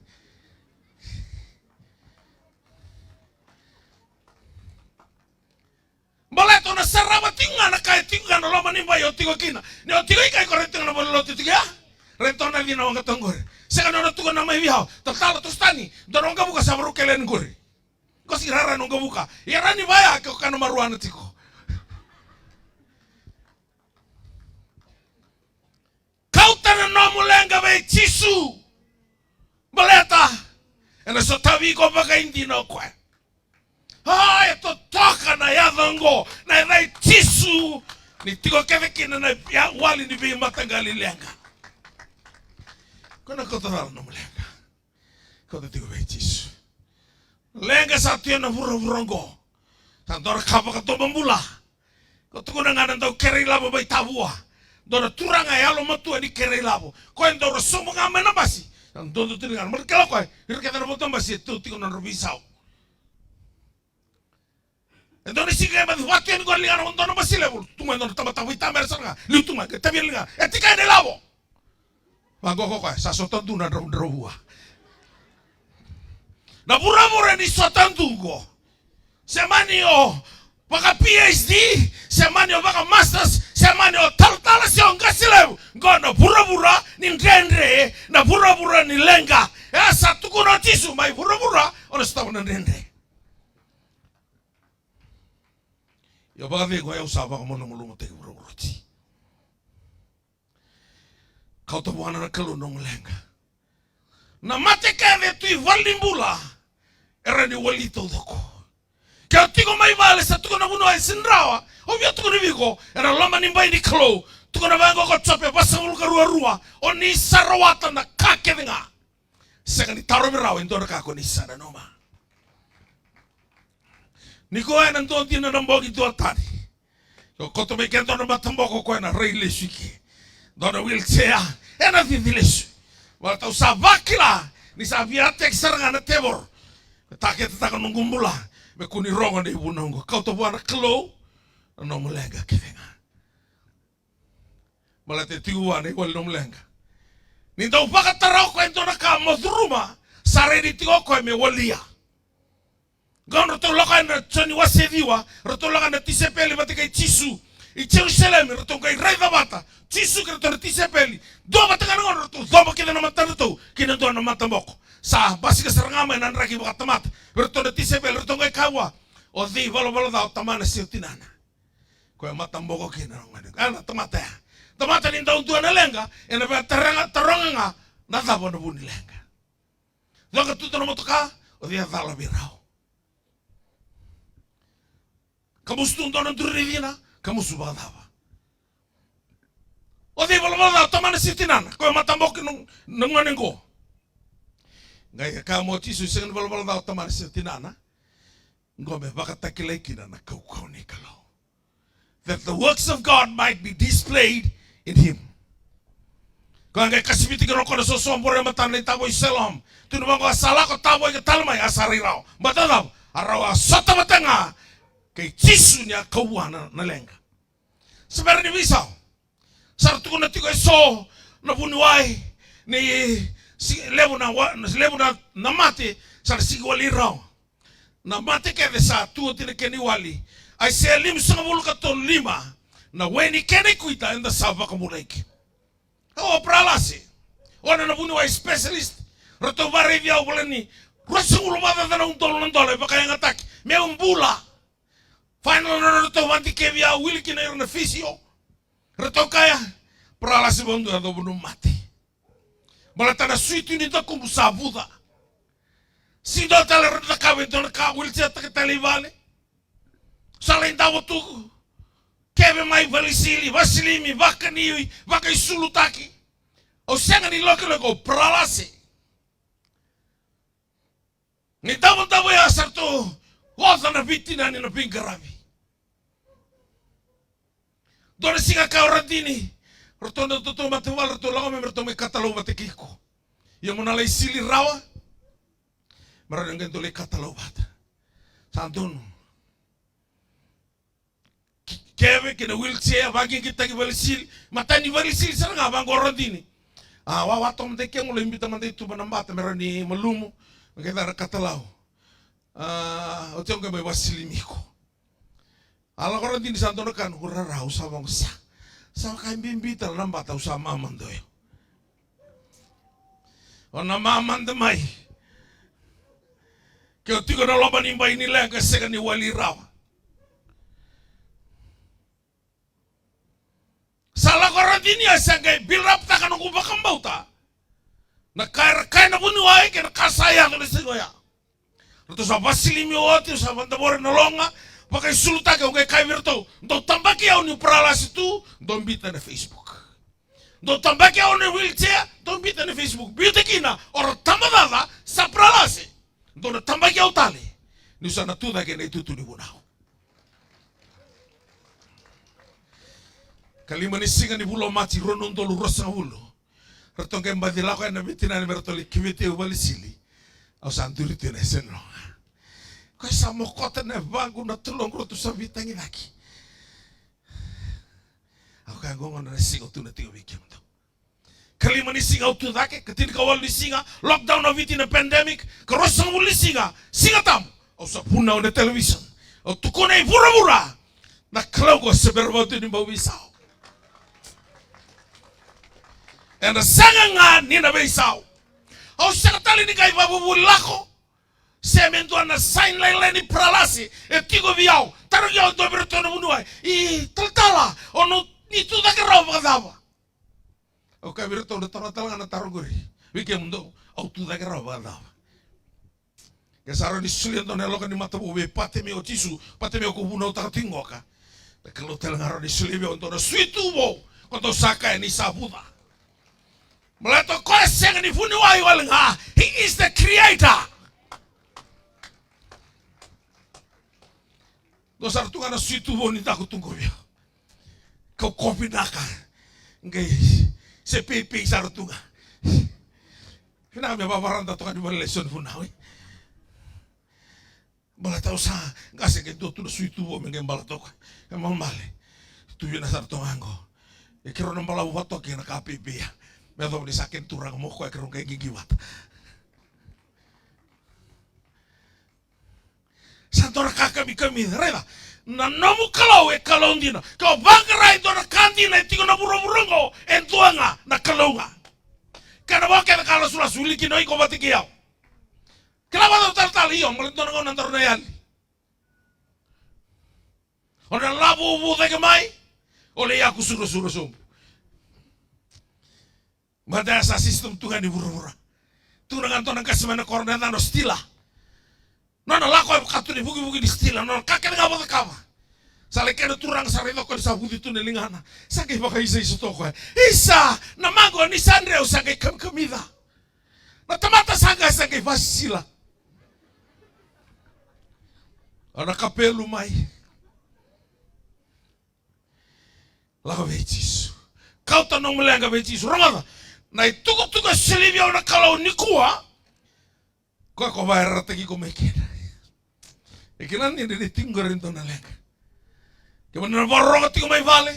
Baleta o na sarava tiko ga na ka e tiko ga na loma ni bai o tiko kina. Ni o tiko i kai ko raica tiko na valenilotu tiko ya. Raica tiko na cina waqa tiko qori. Sega ni o na tukuna mai vei au. Talatala, toso tani. Dua na waqavuka sa varau kele yani qori. Ko si rara na waqavuka. Ia rani vaya ke o kana maruana tiko. Kauta na nomu leqa vei Jisu. Baleta ena sotavi iko vakaidina o koya. A, e totoka na yaca oqo, na yaca i Jisu. Ni tiko kece kina na ya-, wali ni veimataqali leqa. Ko na kauta cala nomu leqa. Kauta tiko vei Jisu. Leqa sa tu ena vuravura oqo. Sa dua na ka vakadomobula. Ko tukuna ga na dau kere ilavo mai Tavua. Dua na turaga e yalomatua ni kere ilavo. Koya e dau ra sobu ga mai na basi. Sa dodo tu ni ga. Mara kila koya. Ira kece na vota basi e tu tiko na nodra veisau. E dua na siga e maci vatu yani qo na ligana, dua na basi levu, tu mai dua na tamata veitamera sara ga, liu tu mai, qai tavia na ligana, e tika ena ilavo. Vaqo ko koya, sa sota dua na draudrau vua. Na vuravura ni sota dua qo. Se mani o vaka P H D, se mani o vaka masters, se mani o talatala, se o qase levu. Qo na vuravura ni dredre, na vuravura ni leqa. E a sa tukuna o Jisu, mai vuravura, o na sotava na dredre. Io, vakacegu, au sa vakamalumalumutaki vuravura oti. Kauta vua na Kalou nomu leqa. Na mate kece tu i valenibula, era ni wali taucoko. Ke o tiko mai vale, sa tukuna vuniwai, sega ni rawa, au via tukuna vei iko, ena loma ni bai ni Kalou, tukuna vaqo ko Jope vasagavulu ka rua rua, o ni sa rawata na ka kece ga. Sega ni tarovi rawa e dua na ka ko ni sa nanuma. Ni ko ena dua dina na bogi dua tani. Ko koto mai ke dua na mataboko ko ena rai lesu i ke. Dua na wheelchair, ena cici lesu. Valatau sa vakila, ni sa via ateki sara ga na tevoro. Me taketataka noqu bula, me kua ni rogo na ivunau oqo. Kauta vua na Kalou, na nomu leqa kece ga. Baleta e tiko vua na iwali nomu leqa. Ni dau vakatara o koya e dua na ka mo curuma, sa redi tiko o koya me walia. Qo ratou lako yani na Joni wase ciwa, ratou lako na tisaipeli vata kei Jisu. I Jerusalemi, ratou qai raica vata. Jisu kei ratou na tisaipeli. Dua vata ga na gauna ratou coba kina na matadratou, kina dua na mataboko. Sa basika sara ga mai na draki vakatamata. Vei ratou na tisaipeli, ratou qai kaya vua. O cei valavala ca, o tamana se o tinana? Koya mataboko kina na gone. A na tamata ya. Tamata ni dau dua na leqa, ena via taroga, taroga ga, na cava na vu ni leqa. Coqa tu dua na motoka, o cei a cala vei rau. Kamusu tu dua na duru ni cina, kamusu vakacava. O cei valavala ca, o tamana se tinana, koya mataboko kina na gone qo. Qai kaya mai o Jisu, sega ni valavala ca, o tamana se tinana. Qo me vakatakilai kina na kaukauwa ni Kalou. That the works of God might be displayed in him. Koya qai kasiviti kina o koya na soso bore e matana na itavoi Siloam. Tukuna vaqo, a sa lako tavoi ka tale mai, a sa rai rawa. Baleta na cava? A rau a sota vata ga kei Jisu ni a kau vua na, na leqa. Sa bera ni veisau. Sa ra tukuna tiko eso na vuniwai ni si-, levu na wa-, levu na, na mate, sa ra sigi wali rawa. Na mate kece sa tu oti na kena iwali. Aisea limasagavulu ka tolu lima, na we ni kena ikuita eda sa vakabulai kina. O paralasi, o na, na vuniwai specialist, ratou varaici au, voleka ni ruasagavulu vakacaca na udolu na dola e vakayagataki meu bula. Final na nodratou vadikevi au, wili kina ira na physio. Ratou kaya, paralasi vakadua, yacova nomu mate. Baleta na sui tu ni dakubu sa vuca. Sega ni dua tale ratou cakava e dua na ka, wheelchair-taka tale i vale. Sa lai davo tu. Keve mai, valisili, vasilimi, vakani, vakaisulutaki. Au sega ni lokiloki, au paralasi. Ni davodavo ya sa ratou oca na veitinani na veiqaravi. Dua na siga kaya o Radini, ratou na tautauvata vale, ratou lako mai me ratou mai katalau vata kei iko. Ia mo na lai sili rawa. Me rawa ni qai dau lai katalau vata. Sa donu. Keve kei na wheelchair, vaqigitaki valenisili, matani valenisili sara ga vaqo Radini. A, wawa toka mada i kemu, lai biuta mada i tuba na bata me rawa ni malumu, me qai caka na katalau. A, oti au qai mai vasilimi iko. A lako Radini, sa dua na ka noqu rara, au sa vaqo sa. Sa vaka e bibi tale na bata, au sa mamada oya. O na mamada mai. Ke o tiko na loma ni bai ni leqa, sega ni wali rawa. Sa lako Radini, a sa qai build up taka noqu vakabauta. Na ka era kaya na vuniwai kei na ka sa yaco na siga oya. Ratou sa vasilimi oti, au sa vadavori na loga, vakaisulutaki, au qai kaya vei iratou, dou tabaki au niu paralasi tu, dou biuta na Facebook. Dou tabaki au na wheelchair, dou biuta na Facebook. Biuta kina, o ra tabacakacaka, sa paralasi. Dou na tabaki au tale, niu sa na tucake ena itutu ni vunau. Ka lima ni siga ni vula o Maji, rua na udolu ruasagavulu. Ratou qai baci lako yani na veitinani me ratou lai keveti au valenisili. Au sa duri tu ena yasa ni loga. Koya sa mokota na yavaqu, na toloqu, ratou sa veitagicaki. Au kaya, qo gona na siga au tukuna tiko vei kemudou. Ka lima ni siga au tucake, ka tinikawalu ni siga, lockdown o Viti, na pandemic, ka ruasagavulu ni siga, Siga Tabu, au sa vunau ena television. Au tukuna i vuravura, na Kalou qo se bera vakadua ni bau veisau. Ena sega ga ni na veisau. Au sega tale ni qai vakavuvuli lako, se me dua na sign lailai ni paralasi e tiko vei au. Tarogi au e dua vei iratou na vuniwai, i talatala, o na, ni tucake rawa vakacava? Au kaya vei iratou, na taro tale ga na taro qori vei kemudou, au tucake rawa vakacava? Ke sa rawa ni solia e dua na yaloka ni matavuvale vei Patimeo, o Jisu, Patimeo, ko vunautaka tiko qoka. Na Kalou tale ga rawa ni solia vei au e dua na sui tu vou, ko dou sa kaya ni sa vuca. Baleta o koya sega ni vuniwai wale ga. He is the creator. Dua sara tu ga na sui tu vou ni daku tu qo vei au. Kau kovinaka. Qai se peipei sara tu ga. Vinaka me vavarada toka ni vale lesoni vunau, e. Baleta au sa qase, qai dua tu na sui tu vou me qai bala toka. E mamale. Tu vina sara toka qo. E keirau na balavu vatoka na ka peipei ya. Me yacova ni sa kena turaga mo koya, keirau qai qiqi vata. Sa dua na ka kamikamica, raica. Na nomu Kalou e Kalou dina. Ke o vaqara e dua na ka dina e tiko na vuravura oqo, e dua ga na Kalou ga. Kena vo kece ka lasulasu, wili kina o iko vata kei au. Kila vata o talatala, io, male dua na gauna daru na yali. O na lavo vuvu cake mai, o lai yaku surasura sobu. Mada ya sa system tu ga ni vuravura. Tu na ga dua na qase mai na koro na yacana o Stila. Nona lako e vaka tu na ivukivuki ni Stila, nona ka kece ga vakacakava. Sa lai kena turaga sa raica o koya ni sa vuci tu na ligana. Sa qai vakaisaiso toka o koya. Isa, na maqo ni sa dreu sa qai kamikamica. Na tamata sa qai, sa qai vasisila. O na kapelu mai. Lako vei Jisu. Kauta nomu leqa vei Jisu. Rogoca. Na itukutuku e solia vei au na Kalou nikua. Koya ko vakayarayarataki iko mai kina. E kila ni dredre tiko qori e dua na leqa. Kevaka na vakarorogo tiko mai vale.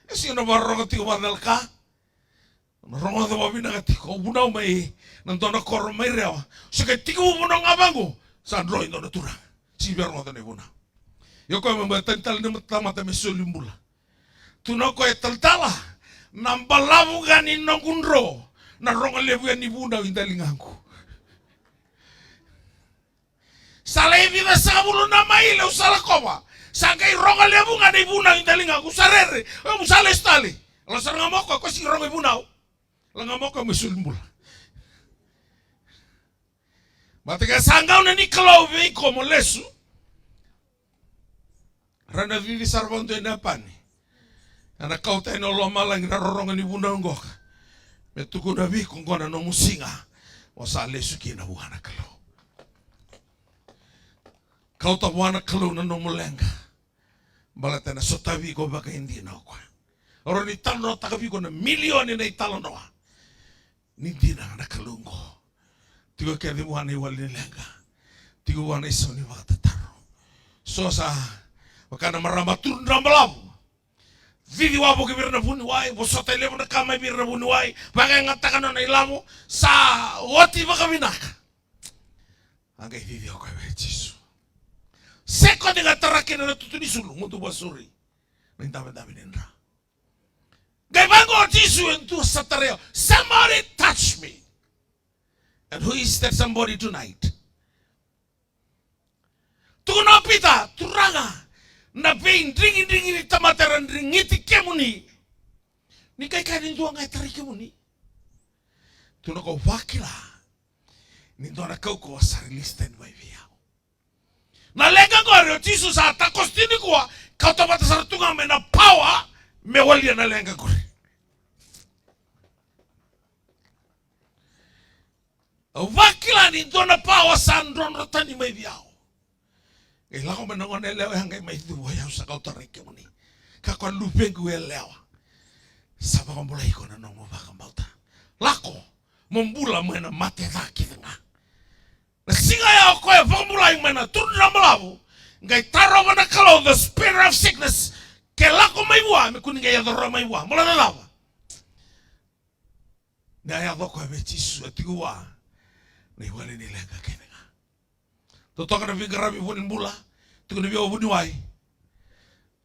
E sega na vakarorogo tiko vakacalaka. Na rogoca vakavinaka tiko, au vunau mai na dua na koro mai Rewa. Se qai tekivu vunau ga vaqo, sa dro e dua na turaga. Sega ni via rogoca na ivunau. Ia o koya me baleta ni tale ni tamata me soli bula. Tukuna o koya, talatala, na balavu ga ni noqu dro, na rogo levu yani vunau i daligaqu. Sa lai vica sagavulu na maile au sa lakova. Sa qai rogo levu ga na ivunau i daligaqu, sa rere. Au sa lesu tale. Au sara ga mo koya, koya sega ni rogo ivunau. Lako ga mo koya me soli bula. Baleta ke sa gauna ni Kalou vei iko mo lesu. Ra na cici sara vakadua e Nepani. Ena kauta yani o lomalagi na rorogo ni vunau qoka. Me tukuna vei iko qo na nomu siga. O sa lesu kina vua na Kalou. Kauta vua na Kalou na nomu leqa. Baleta ena sotavi iko vakaidina o koya. Au rawa ni talanoataka vei iko na milioni na italanoa. Ni dina na Kalou qo. Tiko kece vua na iwali ni leqa. Tiko vua na isau ni vakatataro. So sa vaka na marama turu drabalavu. Cici wavoki vei ira na vuniwai, vosota e levu na ka mai vei ira na vuniwai, vakayagataka nona ilavo, sa oti vakavinaka. A qai cici o koya vei Jisu. Sekodi ga tara kina na tutu ni sulu, mudu vakasauri. Na idavedave ni dra. Qai vaqo o Jisu e dua sa tarai au. Somebody touch me. And who is that somebody tonight? Tukuna o Pita, Turaga, na veidrigidrigi ni tamata era drigiti kemuni. Ni kaikai ni dua ga e tarai kemuni. Tukuna ko vakila ni dua na kaukauwa sa release tani mai vei au. Na leqa qori o Jisu sa takoso tiko nikua, kauta vata sara tu ga mai na pawa me walia na leqa qori. Au vakila ni dua na pawa sa drodro tani mai vei au. Qai lako mai na gone yalewa ya qai mai cuva, o yau sa kauta rai kemuni. Ka ko luvequ yalewa. Sa vakabulai iko na nomu vakabauta. Lako, mo bula mai na mate ca kece ga. Na siga ya o koya vakabulai mai na turu drabalavu, qai tarova na Kalou the spirit of sickness, ke lako mai vua, me kua ni qai yaco rawa mai vua. Mo la na cava? Ni a yaco o koya vei Jisu, e tiko vua na iwali ni leqa kece ga. Totoka na veiqaravi vua ni bula, tiko na vei au vuniwai.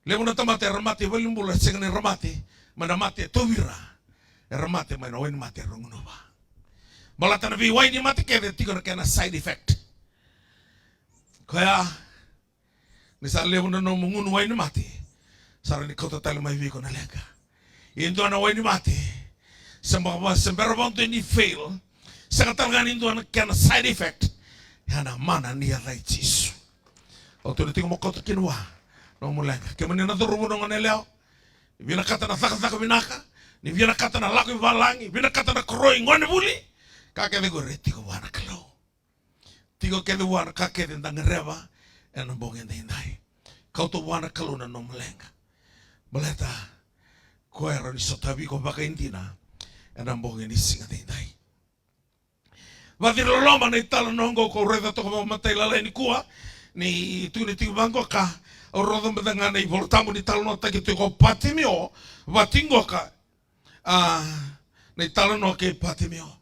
Levu na tamata era mate i valenibula, sega ni ra mate mai na mate e tauvi ira. Era mate mai na wainimate era gunuva. Baleta na veiwainimate kece tiko na kena side effect. Koya, ni sa levu na nomu gunu wainimate, sa rawa ni kauta tale mai vei iko na leqa. E dua na wainimate, se bera, se bera vakadua ni fail, sega tale ga ni dua na kena side effect. Ya na mana ni yaca i Jisu. Au tukuna tiko mo kauta kina vua na nomu leqa. Kemuni na cauravou, na gone yalewa, ni vinakata na cakacaka vinaka, ni vinakata na lako i valagi, vinakata na koroi, gone vuli, ka kece qori e tiko vua na Kalou. Tiko kece vua na ka kece da gadreva ena bogi edaidai. Kauta vua na Kalou na nomu leqa. Baleta koya e rawa ni sotavi iko vakaidina ena bogi ni siga edaidai. Vakaciriloloma na italanoa oqo, ko raica toka vakamatailalai nikua, ni tukuni tiko vaqo ka, au roca mada ga na iVolatabu ni talanoataki tiko o Patimio, vati qoka, a, na italanoa kei Patimio.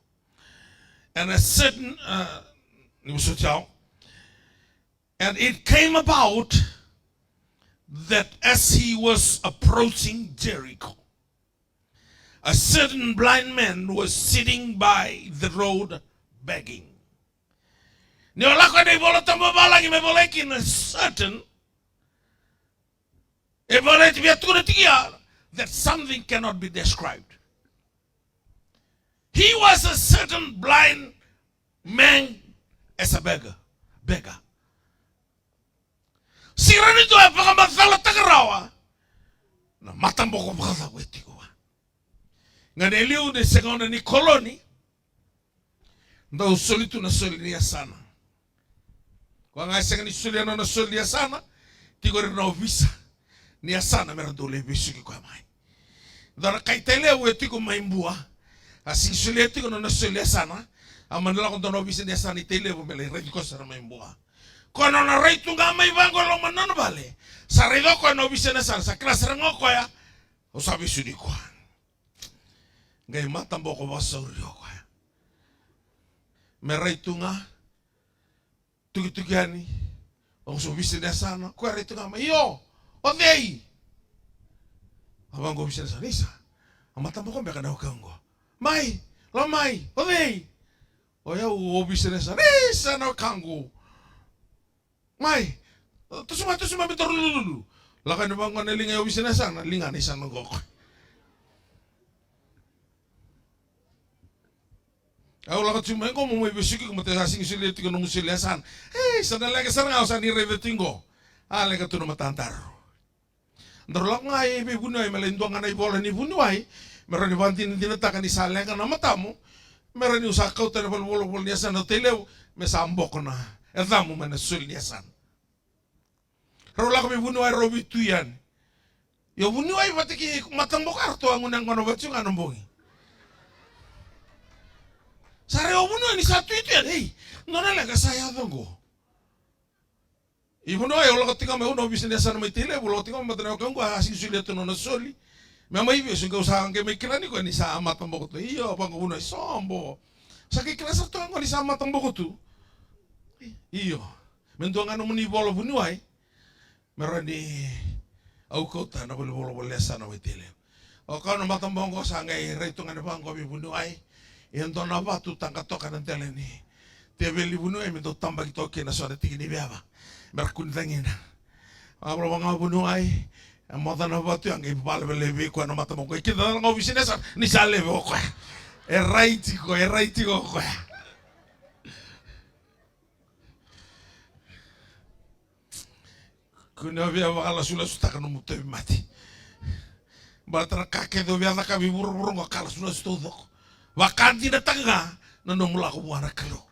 And a certain, uh, ni vosoti au. And it came about that as he was approaching Jericho, a certain blind man was sitting by the road begging. Ni o lako ena iVolatabu vavalagi me volai kina certain, e volai, via tukuna tiko ya that something cannot be described. He was a certain blind man as a beggar. Beggar. Sega ni dua e vakamacalataka rawa na mataboko vakacava e tiko vua. Ga ni liu ni se gauna ni koloni, dau soli tu na soli ni yasana. Koya ga e sega ni solia na nona soli ni yasana, tiko ira na ovisa ni yasana me ra dau lai vesuki koya mai. Dua na kai Tailevu e tiko mai Bua, a sega ni solia tiko na nona soli ni yasana. A mani lako dua na ovisa ni yasana i Tailevu me lai raici koya sara mai Bua. Koya na nona rai tu ga mai vaqo e loma ni nona vale, sa raica o koya na ovisa ni yasana, sa kila sara ga o koya, au sa veisudei koya. Qai mataboko vakasauri o koya. Me rai tu ga, tukituki yani, o koya sa ovisa ni yasana, koya rai tu ga mai, io, o cei? A vaqo ovisa ni yasana, isa, a mataboko beka na wekaqu qo. Mai, lako mai, o cei? O yau, ovisa ni yasana, isa, na wekaqu. Mai, toso mai, toso mai me daru lululu. Lako yani vaqo na liga i ovisa ni yasana, ligana isa na qo. Au lako tu mai qo mo mai vesuki iko, baleta sa sega ni solia tiko na nomu soli ni yasana. Ei, sa na leqa sara ga, au sa ni raica tiko qo. A leqa tu na matadaru. Daru lako ga i veivuniwai me lai dua ga na ivola ni vuniwai, me rawa ni vakadinadinataka ni sa leqa na matamu, me rawa niu sa kauta na valenivolavola ni yasana o Tailevu, me sa boko na yacamu mai na soli ni yasana. Rau lako veivuniwai, rau veitui yani. Io, vuniwai vata kei mataboko, eratou a gunu yaqona vata tiko ga na bogi. Sa raica o vuniwai ni sa tuitui yani, ei, nona leqa sa yaco qo. I Vuniwai au lako tiko mai, au na ovisa ni yasana mai Tailevu, au lako tiko mai baleta na wekaqu a sega ni solia tu na nona soli me mai vesu, qai au sa qai mai kila ni koya ni sa mataboko tu. Io, vaqo Vuniwai, sobo. Sa qai kila sara toka qo ni sa mataboko tu. Io. Me dua ga nomuni vola Vuniwai me rawa ni au kauta na voli volavola ni yasana mai Tailevu. O koya na mataboko sa qai rai tu ga ni vaqo vei Vuniwai. E dua na vatu taqa toka na dela ni teveli Vuniwai me dau tabaki toka kina so na tiki ni veva. Me ra kua ni cagina. A vola vaqo Vuniwai, e moca na vatu ya qai valavala vei koya na mataboko. E kida ga o bisinesa ni sa levu o koya. E rai tiko, e rai tiko o koya. Kua ni o via vakalasulasuataka nomu tauvimate. Baleta na ka kece o via cakava i vuravura oqo ka lasulasu taucoko. Vakadinataka ga na nomu lako vua na Kalou.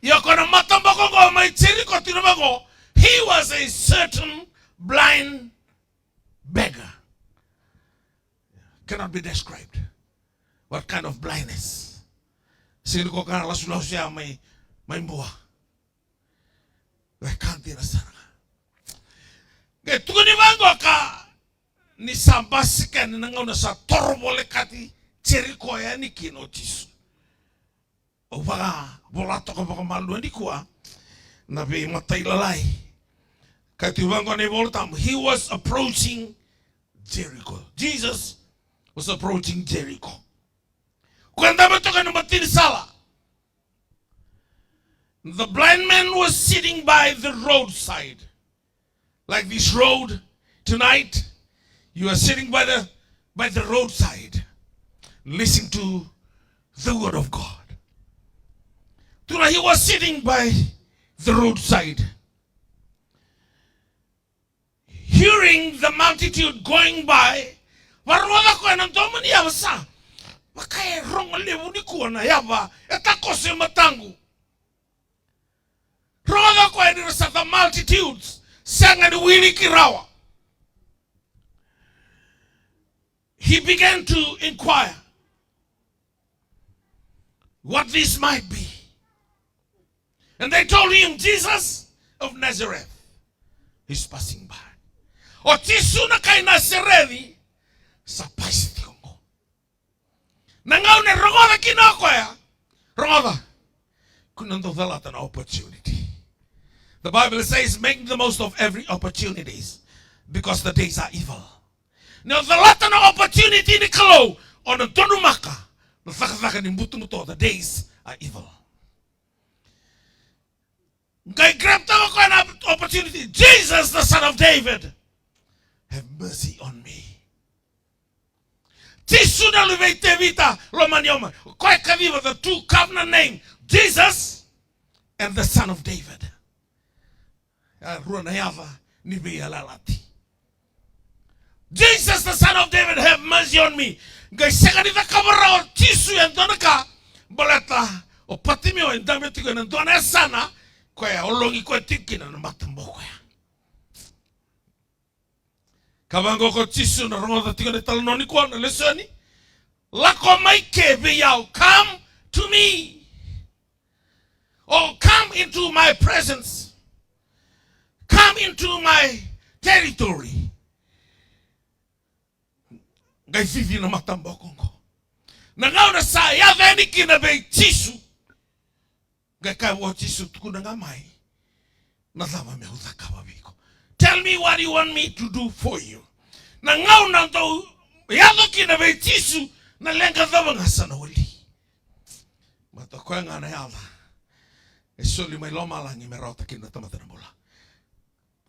Ia ko na mataboko oqo mai Jeriko, tukuna vaqo, he was a certain blind beggar. Cannot be described. What kind of blindness? Sega ni ko ka lasulasu ya mai, mai Bua. Wekadina sara ga. Qai tukuni vaqo ka ni sa basika yani na gauna sa toro volekati Jeriko yani kina o Jisu. Au vakavola toka vakamalua nikua na veimatailalai. Ka tu vaqo na iVolatabu, he was approaching Jericho. Jesus was approaching Jericho. Koya dabe toka ena matinisala. The blind man was sitting by the roadside. Like this road tonight, you are sitting by the, by the roadside, listening to the word of God. Tonight he was sitting by the roadside, hearing the multitude going by. Varogoca koya na domo ni yava sa vaka e rogo levu nikua na yava e takoso e mataqu. Rogoca koya ni ra sa the multitudes, sega ni wiliki rawa. He began to inquire what this might be. And they told him, Jesus of Nazareth is passing by. O Jisu na kai Nasareci sa pasi tiko qo. Na gauna e rogoca kina o koya, rogoca, kua ni dau calata na opportunity. The Bible says, make the most of every opportunities because the days are evil. Ni o calata na opportunity ni Kalou, o na donumaka na cakacaka ni butobuto, the days are evil. Qai grab taka o koya na opportunity. Jesus, the son of David, have mercy on me. Jisu na luve i Tevita, lomani au mai. Koya kaciva the two covenant name, Jesus and the son of David. A rua na yaca ni veiyalayalati. Jesus, the son of David, have mercy on me. Qai sega ni cakava rawa o Jisu e dua na ka, baleta o Patimeo e dabe tiko ena dua na yasana, koya o logi koya tiko kina na mataboko ya. Ka vaqo ko Jisu, na rogoca tiko na italanoa nikua, na lesoni. Lako mai ke vei au, come to me. Oh, come into my presence. Come into my territory. Qai cici na mataboko oqo. Na gauna sa yaco yani kina vei Jisu, qai kaya vua o Jisu, tukuna ga mai, na cava meu cakava vei iko? Tell me what you want me to do for you. Na gauna dau yaco kina vei Jisu, na leqa cava ga sa na wali. Baleta o koya ga na yaca e soli mai lomalagi me rawata kina na tamata na bula.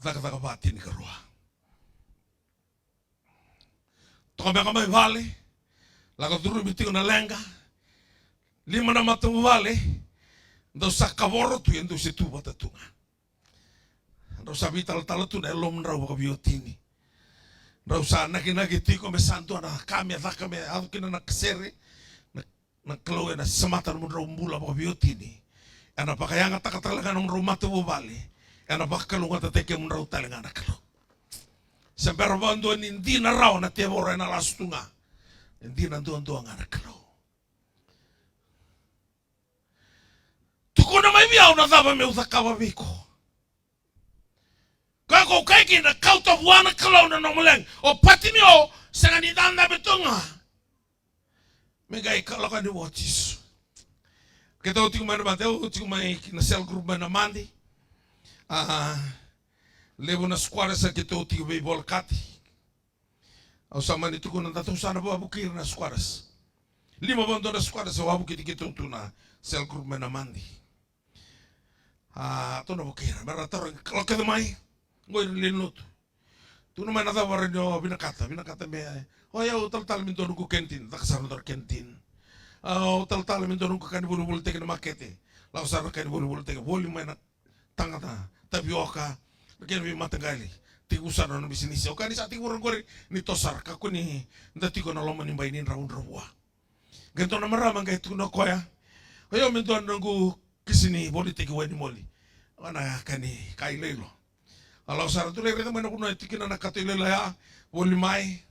Cakacaka va tinikarua. Toka beka mai vale, lako curumi tiko na leqa. Lima na matavuvale dau sa kavoro tu, e dau se tu vata tu ga. Drau sa veitalatala tu na yalomudrau vakaveiwatini. Drau sa nakinaki tiko me sa dua na ka me caka me yaco kina na kasere. Na, na Kalou ena semata nomudrau bula vakaveiwatini. Ena vakayagataka tale ga nomudrau matavuvale. Ena vakalougatataki kemudrau tale ga na Kalou. Se bera vakadua ni dina rawa na tevoro, ena lasu tu ga. E dina duadua ga na Kalou. Tukuna mai vei au na cava meu cakava vei iko. kaukaua kina, kauta vua na Kalou na nomu leqa. O Patimio sega ni dadabe tu ga me qai ka lako yani vua o Jisu. Keitou tiko mai na vale, au tiko mai ki na cell group mai na Madi. A, levu na squatters sa keitou tiko veivolekati. Au sa mani tukuna, datou sa na vakavuki ira na squatters. Lima vakadua na squatters sa vakavukiti keitou tu na cell group mai na Madi. A, tou na vuki ira, me ra tarogi, Kalou kece mai. Qo ira na lewe ni lotu. Tukuna mai na cava, rawa ni o vinakata, vinakata me, o yau talatala me dua noqu canteen, caka sara na dua na canteen. A, o talatala me dua noqu ka ni volivolitaki na makete. Lako sara na ka ni volivolitaki, voli mai na tagata, tavioka, na kena veimataqali. Tekivu sara na nona bisinisi. O ka ni sa tekivu ra qori, ni toso sara, kakua ni da tiko na loma ni bai ni dravudravua. Qai dua na marama qai tukuna o koya, o yau me dua noqu kisi ni volitaki wainimoli. O na ka ni ka iloilo. A, lako sara tu lai raica mai na vanua e tiko kina na kato iloilo ya, voli mai.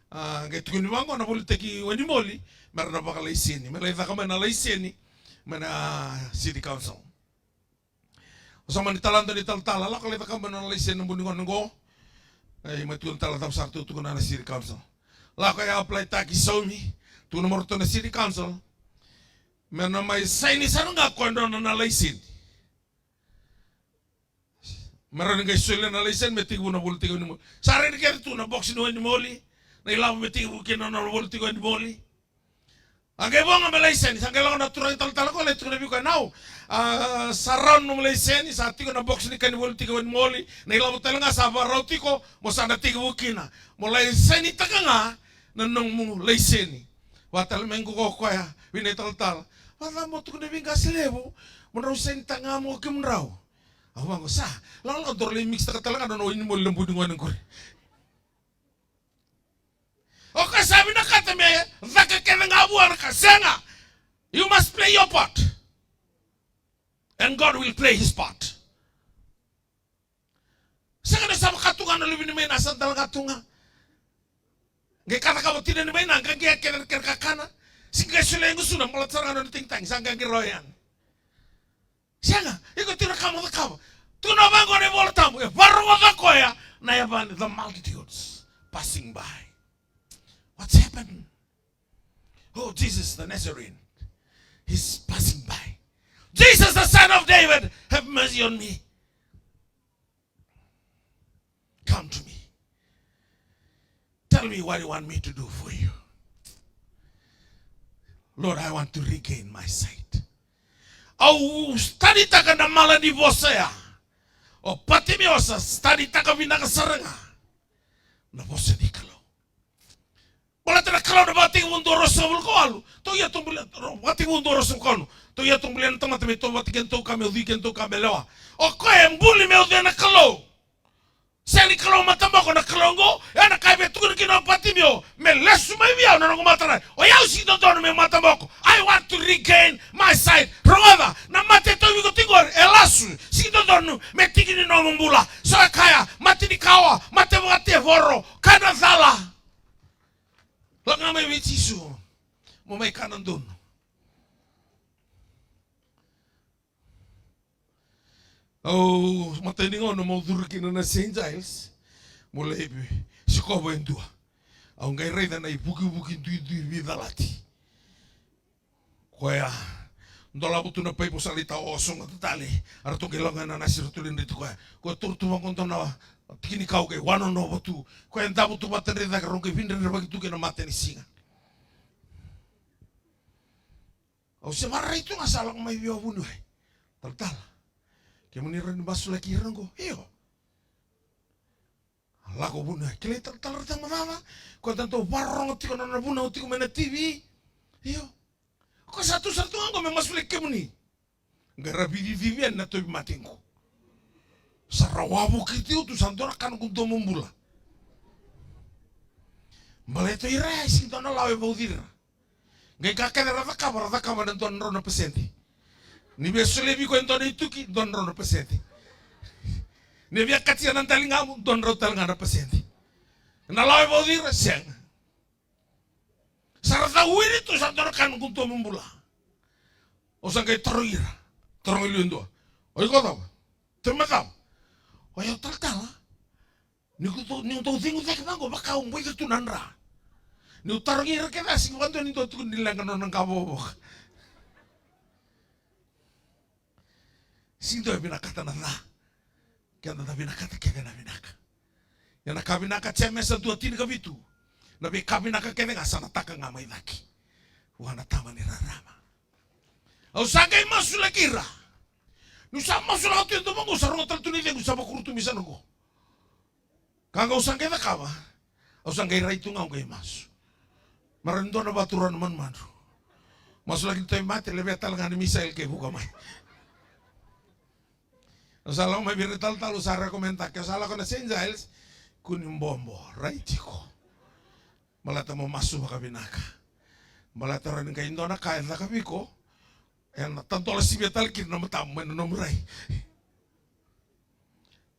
A, qai tukuni vaqo na volitaki wainimoli, me ra na vakalaiseni, me lai caka mai na laiseni mai na city council. O sa mani tala dua na italatala, lako lai cakava na laiseni na buni gone qo. E, mai tukuna tale cava sara tu tukuna na city council. Lako ya apply taki saumi, tukuna mai ratou na city council. Me na mai saini sara ga koya nona na laiseni. Me rawa ni qai solia na laiseni me tekivu na volitaki wainimoli. Sa raica kece tu na box ni wainimoli, na ilavo me tekivu kina na volitaki wainimoli. A qai vo ga me laiseni, sa qai lako na turaga italatala qo lai tukuna vei koya, nau, a, sa rawa na nomu laiseni, sa tiko na box ni ka ni volitaki wainimoli, na ilavo tale ga sa vakarau tiko, mo sa na tekivu kina. Mo laisenitaka ga na nomu laiseni. Vakatale mai qo o koya vei na italatala. Vacava mo tukuna vei qase levu mo drau sainitaka ga mo kemudrau? Au vaqo, sa, lakolako daru lai mixtaka tale ga na nona wainimoli na buni gone qori. O koya sa vinakata me caka kece ga vua na ka, sega. You must play your part. And God will play his part. Sega ni sa vaka tu ga na luve ni maina, sa dalaga tu ga. Qai ka cakava tina ni maina, qaqia kece na kena kakana. Sega ni qai solia e gusuna, baleta sara ga na nona tagitagi, sa qaqi rawa yani. Sega, iko tiko na ka mo cakava. Tukuna vaqo na iVola Tabu, e vakarogoca koya na yavana, the multitudes passing by. What's happened? Oh, Jesus the Nazarene, he's passing by. Jesus, the Son of David, have mercy on me. Come to me. Tell me what you want me to do for you. Lord, I want to regain my sight. Au studytaka na mala ni vosa ya. O Patimio sa studytaka vinaka sara ga na vosa ni Kalou. Baleta na Kalou na Vakatekivu dua ruasagavulu ka walu, tou ia tou bulia, Vakatekivu dua ruasagavulu ka ono, tou ia tou bulia na tamata me tauvata kei na tou ka, me ucui kei na tou ka, me lewa. O koya e buli me ucui na Kalou. Sega ni Kalou mataboko na Kalou oqo, e na ka e via tukuna kina o Patimio, me lesu mai vei au na noqu matarai. O yau sega ni dodonu me mataboko. I want to regain my sight. Rogoca, na mate e tauvi iko tiko qori e lasu. Sega ni dodonu me tiki ni nomu bula. So e kaya, mate ni kawa, mate vakatevoro, ka na cala. Lako ga mai vei Jisu mo mai kana donu. Au matai ni gauna mo curu kina na Saint Giles mo lai sikova e dua. Au qai raica na ivukivuki duidui veicalati. Koya dolava tu na paipo sa lai tawa oso ga tale. A ratou qai lako ga na nasi, ratou lai dreti koya. Koya taura tu vaqo dua na tiki ni kau qai wanonova tu. Koya davo tu vata dre cake, rau qai vidredrevaki tu kei na matanisiga. Au se vararai tu ga sa lako mai vei au vuniwai. Talatala, kemuni rawa ni masulaki ira qo? Io. Lako vuniwai, kilai talatala, raica mo cava. Koya da dau vakarorogo tiko na nona vunau tiko mai na T V. Io. Koya sa tu sara tu ga qo me masulaki kemuni. Qai ra vicicivi yani na tauvimate qo. Sa ra wavokiti au tu, sa dua na ka noqu domobula. Baleta ira ya e sega ni dua na lawa e vauci ira. Qai ka kece ra cakava, ra cakava na dua na drau na pasede. Ni via solia vei iko e dua na ituki, dua na drau na pasede. Ni via katia na daligamu, dua na drau tale ga na pasede. Na lawa e vauci ira, sega. Sa ra cawiri tu, sa dua na ka noqu domobula. Au sa qai tarogi ira. Tarogi liu e dua. O iko cava? Tou mai cava? O yau talatala. Ni ko dou, ni dou cegu cake vaqo, vaka au boica tu na dra. Niu tarogi ira kece, a sega vakadua ni dua tukuna ni leqa nona qavokavoka. Sega ni dua e vinakata na ca. Keda da vinakata kece na vinaka. Ia na ka vinaka, Jemesa dua tinikavitu. Na veika vinaka kece ga sa na taka ga mai cake vua na Tama ni rarama. Au sa qai masulaki ira. Niu sa masulaka tu e dua vaqo, sa rogo tale tu na icegu, sa vakurutu mai sa na qo. Ka ga au sa qai cakava, au sa qai rai tu ga au qai masu. Marauni dua na vatu, rua na manumanu. Masulaki ni tauvimate, levea tale ga na misael ke vuka mai. Au sa lako mai vei ira na talatala, au sa recommend-taka, ke sa lako na Saint Giles, kua ni bobo, rai tiko. Baleta mo masu vakavinaka. Baleta rawa ni qai dua na ka e caka vei iko, ena tadola sivia tale kina na matamu mai na nomu rai.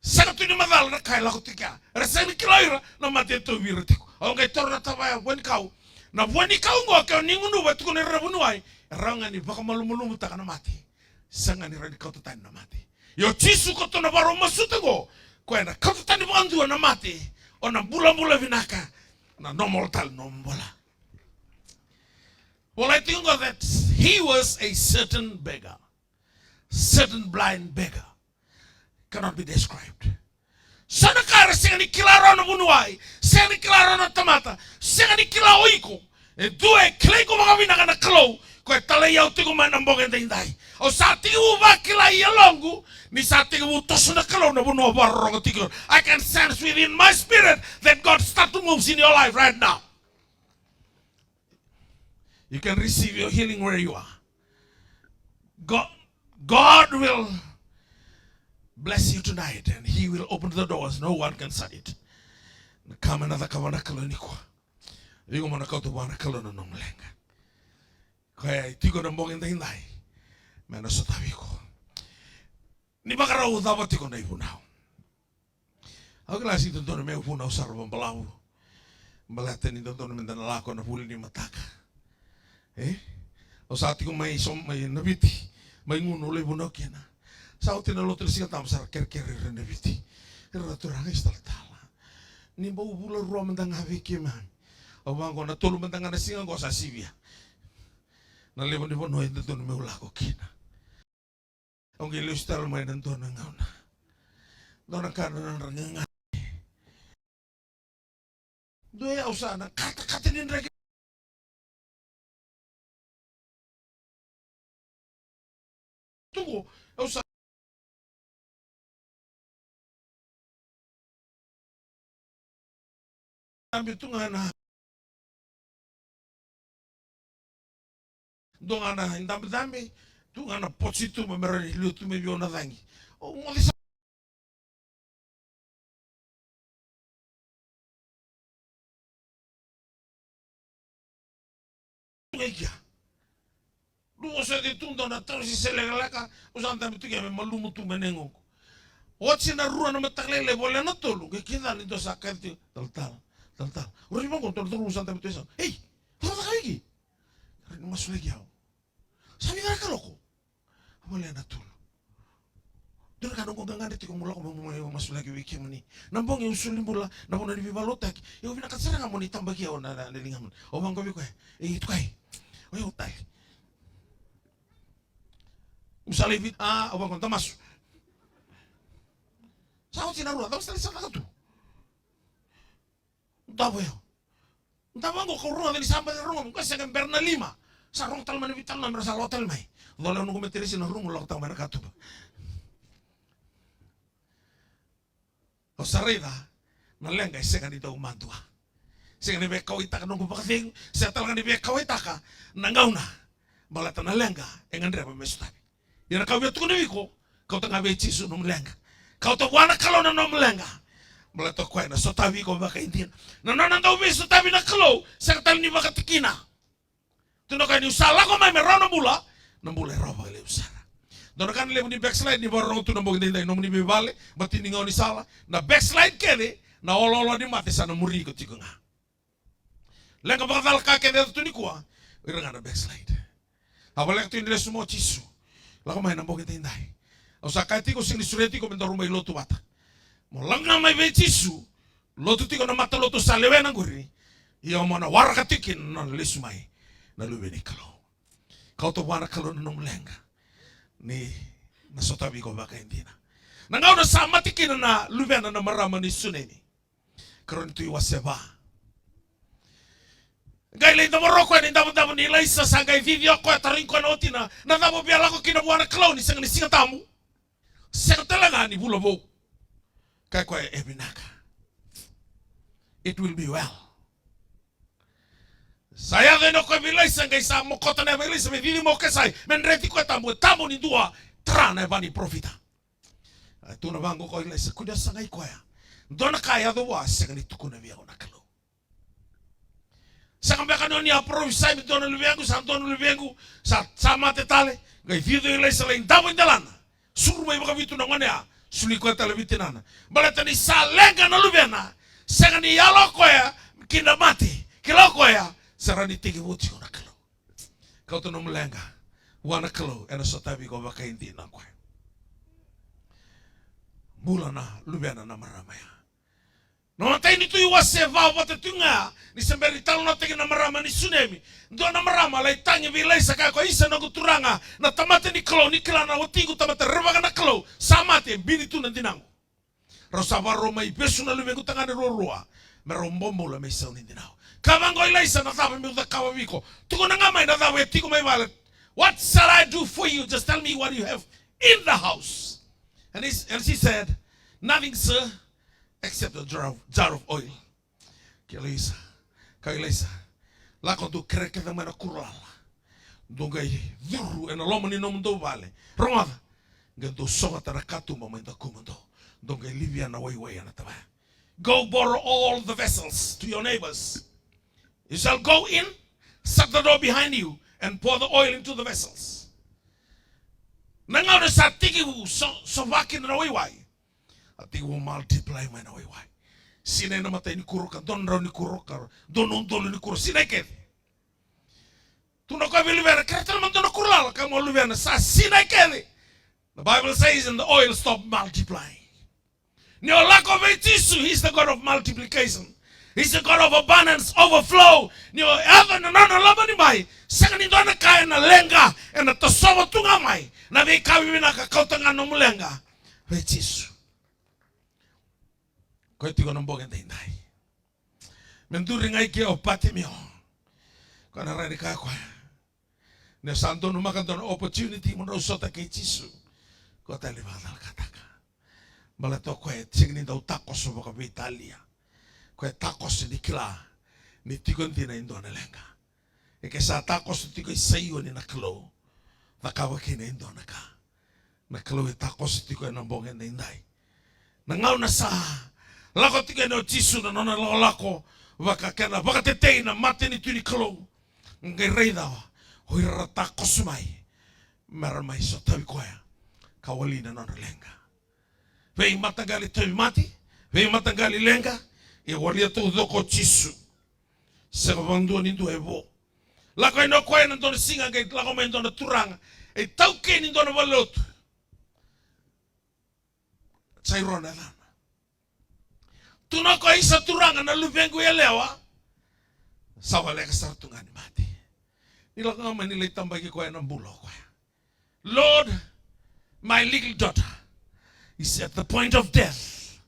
Sega tu ni macala na ka e lako tiko ya. Era sega ni kila o ira na mate e tauvi ira tiko. Au qai taura na tavaya vuanikau. Na vuanikau oqo ke o ni gunuva e tukuna ira na vuniwai, e rawa ga ni vakamalumalumutaka na mate. Sega ni rawa ni kauta tani na mate. Ia o Jisu koto na vakarau masuta oqo, koya na kauta tani vakadua na mate, o na bulabula vinaka, na normal tale nomu bula. Volai tiko oqo that he was a certain beggar, certain blind beggar, cannot be described. Sa na ka era sega ni kila rawa na vuniwai, sega ni kila rawa na tamata, sega ni kila o iko. E dua e kilai iko vakavinaka na Kalou, ko e talai au tiko mai na bogi edaidai. Au sa tekivu vakilai e yaloqu ni sa tekivu toso na Kalou na vanua vakarorogo tiko. I can sense within my spirit that God start to moves in your life right now. You can receive your healing where you are. God, God will bless you tonight and he will open the doors no one can shut it. Na ka me na cakava na Kalou nikua. Iko mo na kauta vua na Kalou na nomu leqa. Koya e tiko na bogi edaidai me na sotavi iko. Ni vakarau cava tiko na ivunau. Au kila sa dodonu meu vunau sara vakabalavu. Baleta ni dodonu meda na lako na vuli ni mataka. E? Au sa tiko mai so mai na Viti. Mai gunu lai vunau kina. Sa oti na lotu na Siga Tabu sa ra kerekere ira na Viti. Ira na turaga, isotalatala. Ni bau vula rua mada ga vei keimami. Au vaqo na tolu mada ga na siga qo sa sivia. Na levu ni vanua e dodonu meu lako kina. Au qai lesu tale mai na dua na gauna. Dua na ka na nodra gaga. Dua e au sa na katakata ni draki. Tuku, au sa Dabe tu ga na. Dua ga na idabedabe, tu ga na poti tu me rawa ni liu tu mai vei au na cagi. Au moce sa. Tu ga i kea. Dua sa yaco tu dua na tausi se lekaleka, au sa dabe tu kea me malumu tu mai na yagoqu. Oti na rua na mataka lailai, voleka na tolu, qai kidali dua sa kaci tiko, talatala, talatala. Au rai vaqo, dua na tolu au sa dabe tu e sau. Ei, cakacaka iki. Rai ni masulaki au. Sa vica na kaloko. Au voleka na tolu. Dua na ka noqu gagadre tiko, meu lako meu mai masulaki vei kemuni. Na bogi au soli bula, na vanua ni veivakalotutaki. Au vinakata sara ga mo ni tabaki au na, na, na ligamuni. Au vaqo vei koya. Ei, tukai. O yau tale. Au sa lai vit-, a, au vaqo da masu. Sa oti na rua, cava sa lai sa caka tu? Davo yau. Davo qo kau rogo, ni sa baci rogo, qo sega bera na lima. Sa rogo tale mai na veitalanoa me ra sa lako tale mai. Cole au noqu meteresi na rumu, lako tale mai na katuba. Au sa raica na leqa e sega ni dau madua. Sega ni veikauwaitaka noqu vakacegu, sega tale ga ni veikauwaitaka na gauna. Baleta na leqa e gadreva me sotavi. Ia na ka au via tukuna vei iko, kauta ga vei Jisu nomu leqa. Kauta vua na Kalou na nomu leqa. Baleta o koya na sotavi iko vakaidina. Na nona dau veisotavi na Kalou, sega tale ni vakatikina. Tukuna o koya niu sa lako mai me rawa na bula, na bula e rawa vakalevu sara. Dua na ka na levu ni backslide ni vakarorogo tu na bogi daidai, nomuni veivale, bati ni gaunisala, na backslide kece, na oloolo ni mate sa na muri iko tiko ga. Leqa vakacalaka kece e yaco tu nikua, o ira ga na backslide. A voleka tu ni lesu mai o Jisu. Lako mai na bogi daidai. Au sa kaya tiko, au sega ni sureti iko me daru mai lotu vata. Mo lako ga mai vei Jisu, lotu tiko na matalotu sa lewena qori, ia mo na waraka tiko kina na nona lesu mai na Luve ni Kalou. Kauta vua na Kalou na nomu leqa, ni na sotavi iko vakaidina. Na gauna sa mate kina na luvena na marama ni Sunemi. Karua ni Tui wase va. Qai lai davoro koya na idavodavo ni Ilaisa, sa qai cici o koya, tarogi koya na watina, na cava o via lako kina vua na Kalou ni sega ni Siga Tabu? Sega tale ga ni vula vou. Kaya koya, e vinaka. It will be well. Sa yaco yani o koya vei Ilaisa, qai sa mokota na yava i Ilaisa me cici mai o Kesai me dreti koya tabu, e tabu ni dua tara na yava ni parofita. A tukuna vaqo ko Ilaisa, kua ni o sagai koya. Dua na ka e yaco vua, sega ni tukuna vei au na Kalou. Sega beka ni o ni a parofisai me dua na luvequ, sa dua na luvequ, sa, sa mate tale. Qai cici o Ilaisa, lai davo i delana. Suru mai vakavitu na gone ya, soli koya tale vei tinana. Baleta ni sa leqa na luvena, sega ni yalo o koya ki na mate. Kila o koya, sa rawa ni tekivu tiko na Kalou. Kauta nomu leqa vua na Kalou, ena sotavi iko vakaidina o koya. Bula na luvena na marama ya. Na Matai ni Tui wase va, vata tu ga ni se bera ni talanoataki na marama ni Sunemi. Dua na marama lai tagi vei Ilaisa, kaya ko Ilaisa, noqu turaga, na tamata ni Kalou, ni kila na watiqu tamata rerevaka na Kalou sa mate, e bini tu na dinaqu. Rau sa vakarau mai vesu na luvequ tagane ruarua me rau bobula me isau ni dinau. Kaya vaqo o Ilaisa, na cava meu cakava vei iko? Tukuna ga mai na cava e tiko mai vale. What shall I do for you? Just tell me what you have in the house. And, he, and she said, nothing, sir, except a jar of, jar of oil. Kaya o Ilaisa, kaya o Ilaisa, lako dou kerea kece mai na kuro lala. Dou qai curu ena loma ni nomudou vale. Rogoca, qai dou sogota na katuba mai dakumudou. Dou qai livia na waiwai ena tavaya. Go borrow all the vessels to your neighbors. You shall go in, shut the door behind you, and pour the oil into the vessels. Na gauna sa tekivu so, sova kina na waiwai, a tekivu multiply mai na waiwai. Sinai na matai ni kuro ka dua na drau ni kuro ka dua na udolu ni kuro, sinai kece. Tukuna o koya vei luvena, kerea tale mada dua na kuro lala, kaya mai o luvena, sa sinai kece. The Bible says, and the oil stopped multiplying. Ni o lako vei Jisu, he's the God of multiplication. He's the God of abundance, overflow. Ni o yaco ena nona loma ni bai, sega ni dua na ka ena leqa, ena tosova tu ga mai. Na veika vivinaka, kauta ga nomu leqa vei Jisu. Koya tiko na bogi edaidai. Me duri ga i ke o Patimio. Koya na rai ni kaya koya, ni sa donumaka dua na opportunity mo drau sota kei Jisu, koya tale ni vakacalakataka. Baleta o koya e sega ni dau takoso vakaveitalia. Koya e takoso ni kila ni tiko dina e dua na leqa. E ke sa takoso tiko i Saioni na Kalou, cakava kina e dua na ka. Na Kalou e takoso tiko ena bogi edaidai. Na gauna sa lako tiko yani o Jisu na nona lakolako, vaka kena vakatetei na matanitu ni Kalou, qai raica o ira ra takoso mai me ra mai sotavi koya, ka wali na nodra leqa. Veimataqali tauvimate, veimataqali leqa, e walia taucoko o Jisu. Sega vakadua ni dua e vo. Lako yani o koya ena dua na siga, qai lako mai e dua na turaga, e taukei ni dua na valenilotu. Jairo na yacana. Tukuna o koya, isa turaga, na luvequ yalewa sa voleka sara tu ga ni mate. Ni lako ga mai ni lai tabaki koya ena bula o koya. Lord, my little daughter is at the point of death.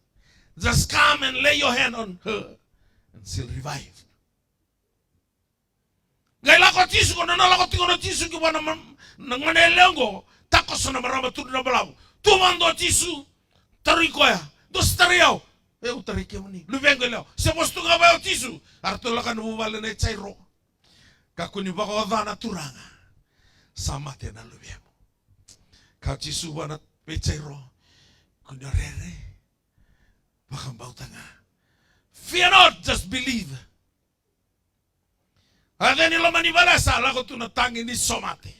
Just come and lay your hand on her and she'll revive. Qai lako o Jisu, ko nona lako tiko na Jisu ki vua na ma-, na gone yalewa oqo, takoso na marama, tukuna na balavu. Tu vakadua o Jisu, tarogi koya, dou sa tarai au? Au tarai kemuni, luvequ yalewa. Se vosa tu ga vaya o Jisu, eratou lako ena vuvale nei Jairo. Kakua ni vakaoca na turaga, sa mate na luvemu. Kaya o Jisu vua na, vei Jairo, kua ni o rere, vakabauta ga. Fear not, just believe. A yaco yani loma ni vale, sa lako tu na tagi ni somate.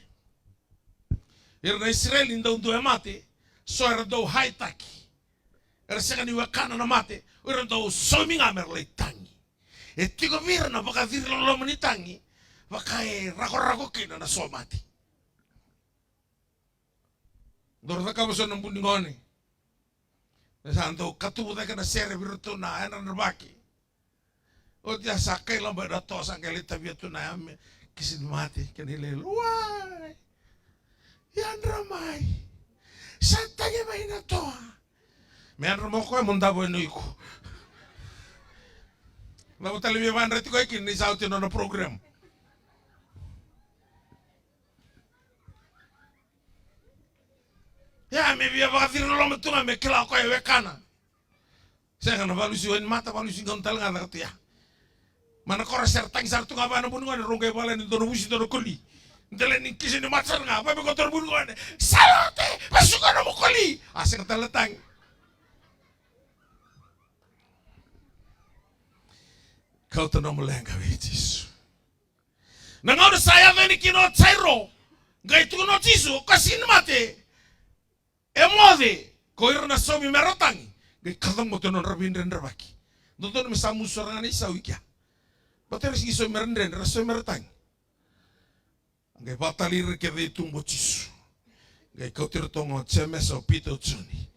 Ira na Isireli, ni dau dua e mate, so era dau haitaki. Era sega ni wekana na mate, o ira dau saumi ga me ra lai tagi. E tiko vei ira na vakaciri loloma ni tagi, vaka e rakorako kina na somate. Dou cakava so na bu ni gone. Sa dau katuvu cake na sere vei iratou na yadra dravaki. Oti a sa kailaba ena toa sa qai lai tavia tu na yame, kisi ni mate kei na ilailu. Wai, yadra mai. Sa tagi mai na toa. Me yadra mo koya mo davo ena iko. Davo tale via vayadrati koya kina ni sa oti na nona program. Ia me via vakaciri loma tu ga me kila o koya e wekana. Sega na valusi wai ni mata, valusi gauna tale ga caka tu ya. Ma na koro sera tagi sara tu ga vaya na vu ni gone, rau qai vale ni dua na vusi dua na koli. Dela ni kisi ni mata sara ga, vaya me koto na vu ni gone. Salote, vasuka na mo koli. A sega tale na tagi. Kauta nomu leqa vei Jisu. Na gauna sa yaco yani kina o Jairo, qai tukuna o Jisu, o koya sega ni mate, e moce, ko ira na saumi me ra tagi. Qai kacabote na nodra veidredrevaki. Dodonu me sa musu sara ga na isau i kea. Baleta era sega ni saumi me ra dredre, era saumi me ra tagi. Qai vakatali ira kece i tuba o Jisu. Qai kauti iratou ga o Jemesa, o Pita, o Joni.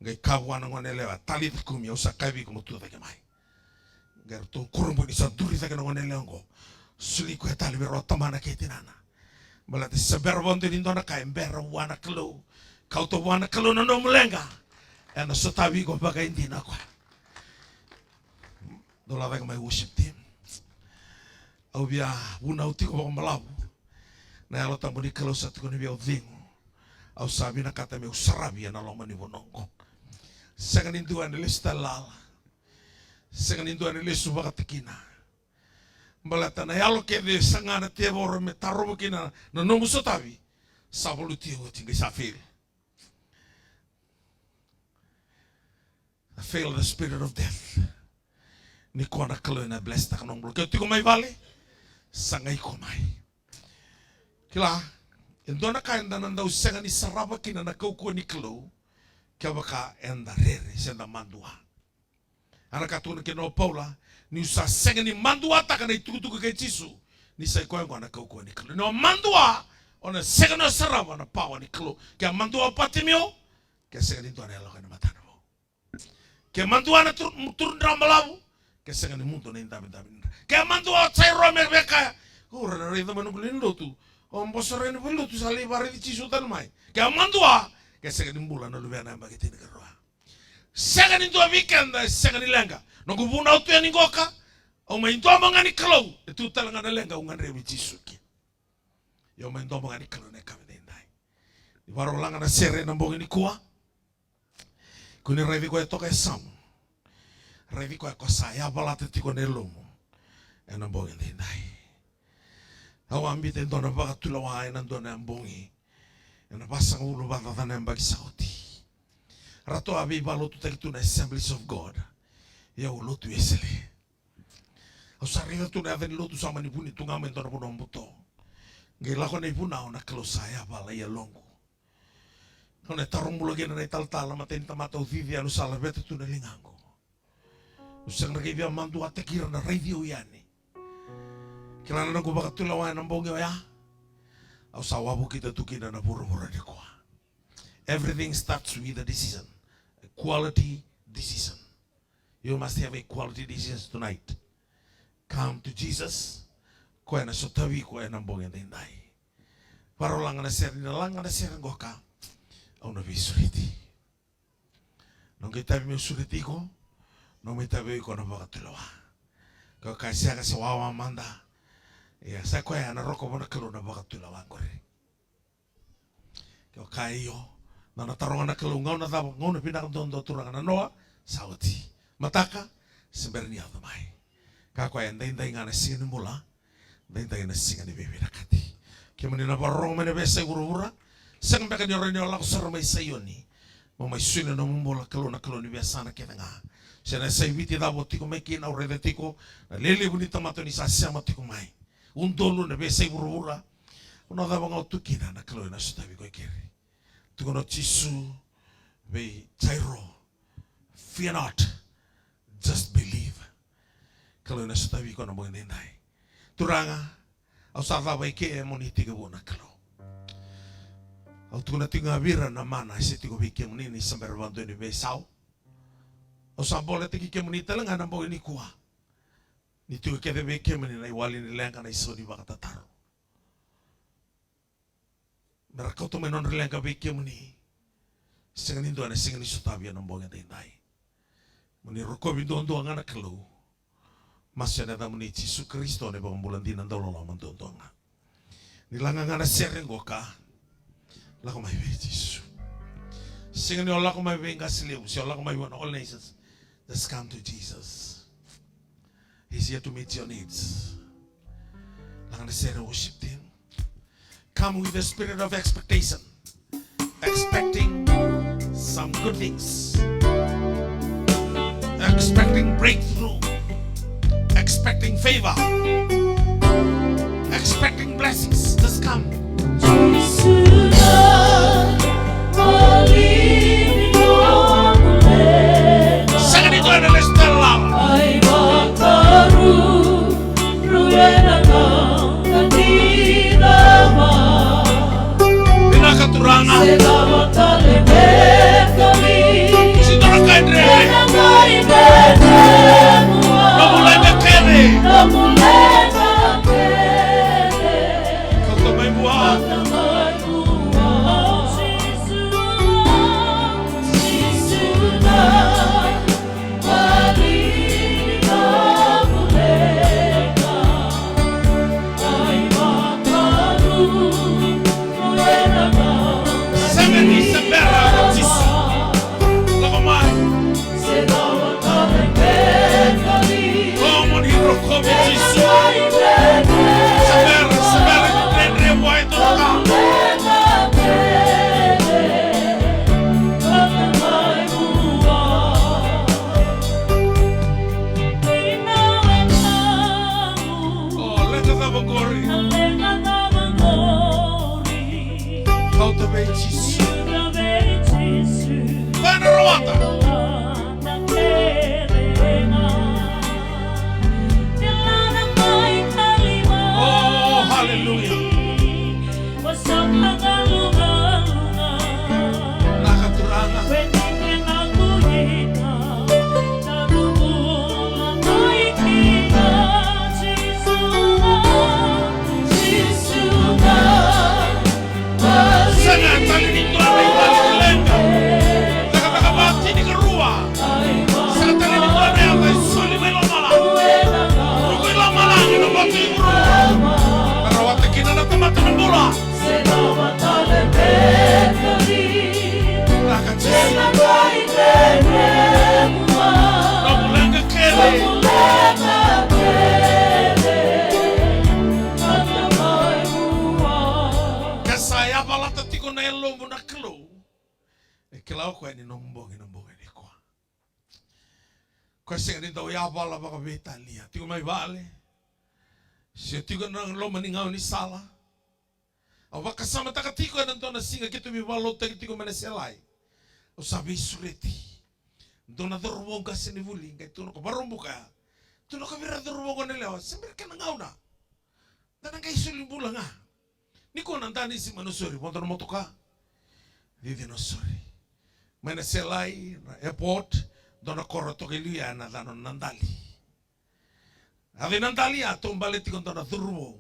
Qai kaya vua na gone yalewa, talitha kumi, au sa kaya vei iko mo tu cake mai. Qai ratou kurabui ni sa duri cake na gone yalewa oqo. Soli koya tale vei rau o tamana kei tinana. Baleta se bera vakadua ni dua na ka e bera vua na Kalou, kauta vua na Kalou na nomu leqa, ena sotavi iko vakaidina o koya. Dou lako cake mai worship team. Au via vunau tiko vakabalavu. Na Yalo Tabu ni Kalou sa tukuna vei au cegu. Au sa vinakata meu saravi ena loma ni vanua oqo. Sega ni dua ena lesu tale lala. Sega ni dua ena lesu vakatikina. Baleta na yalo kece e saga na tevoro me tarova kina na nomu sotavi, sa valuti oti, qai sa fail. I feel the spirit of death. Nikua na Kalou ena blesstaka nomu bula. Ke o tiko mai vale, sagai iko mai. Kila, e dua na ka eda na dau sega ni sarava kina na kaukauwa ni Kalou, kevaka eda rere se da madua. A na ka tukuna kina o Paula, niu sa sega ni maduataka na itukutuku kei Jisu, ni sa i koya oqo na kaukauwa ni Kalou. Ni o madua, o na sega ni o sarava na pawa ni Kalou. Ke a madua o Patimio, ke sega ni dua na yaloka ena matana vou. Ke madua na turu, turu dra balavu, ke sega ni mudu na idavidavini dra. Ke madua o Jairo me via kaya, o ra na raica mai noqu lewe ni lotu, o boso rai na vale ni lotu sa lai vakaraici Jisu tale mai. Ke madua, ke sega ni bula na luvena yabaki tinikarua. Sega ni dua vei keda e sega ni leqa. Noqu vunau tu yani qoka, au mai domo ga ni Kalou, e tu tale ga na leqa au gadrevi Jisu kina. Ia au mai domo ga ni Kalou na yakavi edaidai. Ni vakarau laga na sere ena bogi nikua. Ko ni raici koya e toka e yasamu. Raici koya ko sa yavalata tiko na yalomu ena bogi edaidai. Au a biuta e dua na vakatulewa ena dua na bogi ena vasagavulu vakacaca na yabaki sa oti. Ratou a veivakalotutaki tu na Assemblies of God. Ia au lotu Wesele. Au sa raica tu na yaca ni lotu sa mani vuni tu ga mai dua na vanua buto. Qai lako na ivunau, na Kalou sa yavala i yaloqu. Au na taro bula kina na italatala, matai ni tamata au cici, au sa laveta tu na ligaqu. Au sega ni qai via maduataki ira, na raici au yani. Kila na noqu vakatulewa ena bogi oya. Au sa wavokita tu kina na vuravura nikua. Everything starts with a decision. A quality decision. You must have a quality decision tonight. Come to Jesus. Koya na sotavi iko ena bogi edaidai. Vakarau laga na sere, ni na laga na sere qoka, au na veisureti. Noqu itavi meu sureti iko, nomu itavi o iko na vakatulewa. Ke o kaya sega, se wawa mada. Ia sa koya ena rokova na Kalou na vakatulewa qori. Ke o kaya io, na na taroga na Kalou, gauna cava, gauna vinaka duadua, turaga, na noa sa oti. Mataka, se bera ni yaco mai. Ka koya edaidai ga na siga ni bula, edaidai na siga ni veivinakati. Kemuni na vakarorogo mai na veiyasai vuravura, sega beka ni o rawa ni o lako sara mai Saioni mo mai solia na nomu bula, Kalou na Kalou ni veiyasana kece ga. Se na yasai Viti cava o tiko mai kina, au raica tiko na lelevu ni tamata ni sa sema tiko mai. Udolu na veiyasai vuravura. Vanua cava ga o tu kina, na Kalou ena sotavi iko i keri. Tukuna o Jisu vei Jairo, "Fear not, just believe." Kalou ena sotavi iko na bogi edaidai. Turaga, au sa cava i ke mo ni tekivu na Kalou. Au tukuna tiko ga vei ira na mana e se tiko vei kemuni, ni sa bera vakadua ni veisau. Au sa boletaki kemuni tale ga na bogi nikua. Ni tiko kece vei kemuni na iwali ni leqa, na isau ni vakatataro. Me ra kauta mai nodra leqa vei kemuni. Sega ni dua ena sega ni sotavi ena bogi edaidai. Mo ni rokovi duadua ga na Kalou. Masu ena yacamuni Jisu Karisito na iVakabula dina dauloloma duadua ga. Ni laga ga na sere qo ka lako mai vei Jisu. Sega ni o lako mai vei qase levu, se o lako mai vua na All Nations. Just come to Jesus. He's here to meet your needs. Laga na sere, worship team. Come with the spirit of expectation. Expecting some good things. Expecting breakthrough. Expecting favor. Expecting blessings. Just come. Sega ni dua ena lesu tale lala. Vinaka Turaga. Sega ni dua na ka e dredre. Nomu leqa kece. Kauta mai vua. Sega ni sebera, Jisu. Lako mai. Come on, ni rokovi Jisu. Sebera, sebera, ni dredre vua e dua na ka. O, leqa cava qori? Kauta vei Jisu. Koya na rawata. O, haleluya. Vinaka Turaga. Sega tale ni dua na iwali ni leqa. Cakacaka va tinikarua. Sega tale ni dua na yaca e soli mai lomalagi. Ruku i lomalagi na votu i vuru. Na rawata kina na tamata na bula. Vinaka Jisu. Nomu leqa kece. Ke sa yavalata tiko na yalomu na Kalou, e kila o koya ni nomu bogi na bogi nikua. Koya sega ni dau yavala vakaveitalia. Tiko mai vale, se tiko na loma ni gaunisala. Au vakasamataka tiko ena dua na siga keitou veivakalotutaki tiko mai na Selai. Au sa veisureti. Dua na cauravou qasenivuli, qai tukuna o koya, Vakaraubuka ya. Tukuna o koya vei ira na cauravou goneyalewa, se bera kena gauna. Da na qai soli bula ga. Nikua na danisi mai Nausori, vodo na motoka. Cici Nausori. Mai na Selai, na airport, dua na koro toka i liu ya ena yacana o Nadali. Yaco i Nadali ya, taubale tiko dua na cauravou.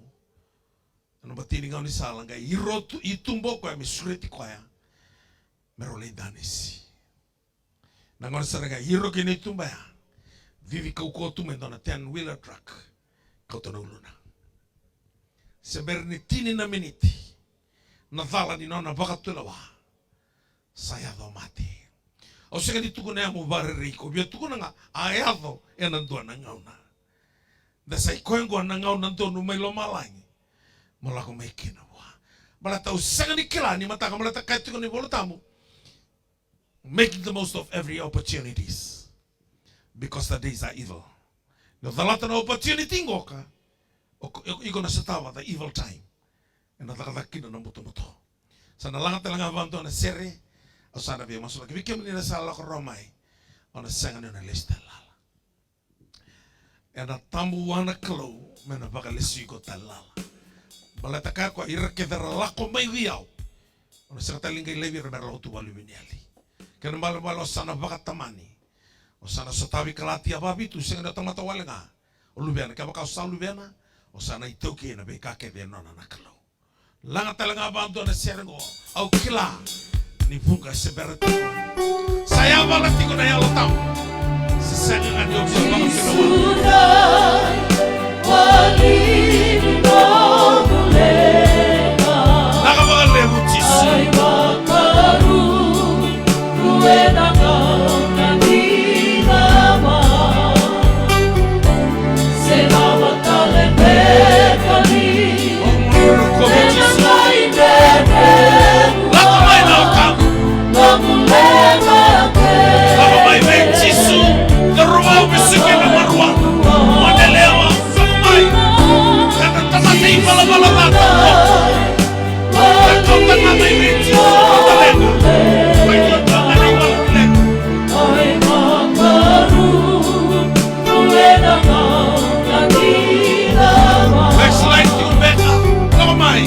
Ena bati ni gaunisala, qai iro tu, ituba o koya me sureti koya. Me rau lai danisi. Na gauna sara ga iro kina ituba ya, cici kaukauwa tu mai dua na ten wheeler truck, kauta na uluna. Se bera ni tini na miniti, na cala ni nona vakatulewa sa yaco mate. Au sega ni tukuna ya mo vakarerei iko, via tukuna ga a yaco ena dua na gauna. Da sa i koya oqo na gauna donu mai lomalagi mo lako mai kina vua. Baleta au sega ni kila ni mataka, baleta kaya tiko na iVola Tabu, making the most of every opportunities, because the days are evil. Ni o calata na opportunity qoka, o, o, iko na sotava the evil time. Ena cakacaka kina na butobuto. Sa na laga tale ga vakadua na sere, au sa na via masulaki vei kemuni na sa lako rawa mai, o na sega ni o na lesu tale lala. Ena tabu vua na Kalou me na vakalesui iko tale lala. Baleta kaya o koya, ira kece era lako mai vei au, au na sega tale ni qai laivi ira me ra lako tu valuve ni yali. Kena ibalebale o sa na vakatamani. O sa na sotavi Kalatia vavitu, sega ni o tamata wale ga. O luvena, kevaka o sa luvena, o sa na itaukei ena veika kece e nona na Kalou. Laga tale ga vadua na sere oqo. Au kila ni vuqa se bera tiko. Sa yavala tiko na Yalo Tabu. Se sega ga ni o via vakakina. Vinaka vakalevu Jisu. Lako mai na wekamu. Lako mai vei Jisu. Cauravou, vesuki na marua. Gone yalewa, lako mai. Ka na tamata ivalavala ca taucoko. Ka kauta ga mai vei Jisu na leqa. Mai dua na ivalavala leqa. Backslide tiko beka, lako mai.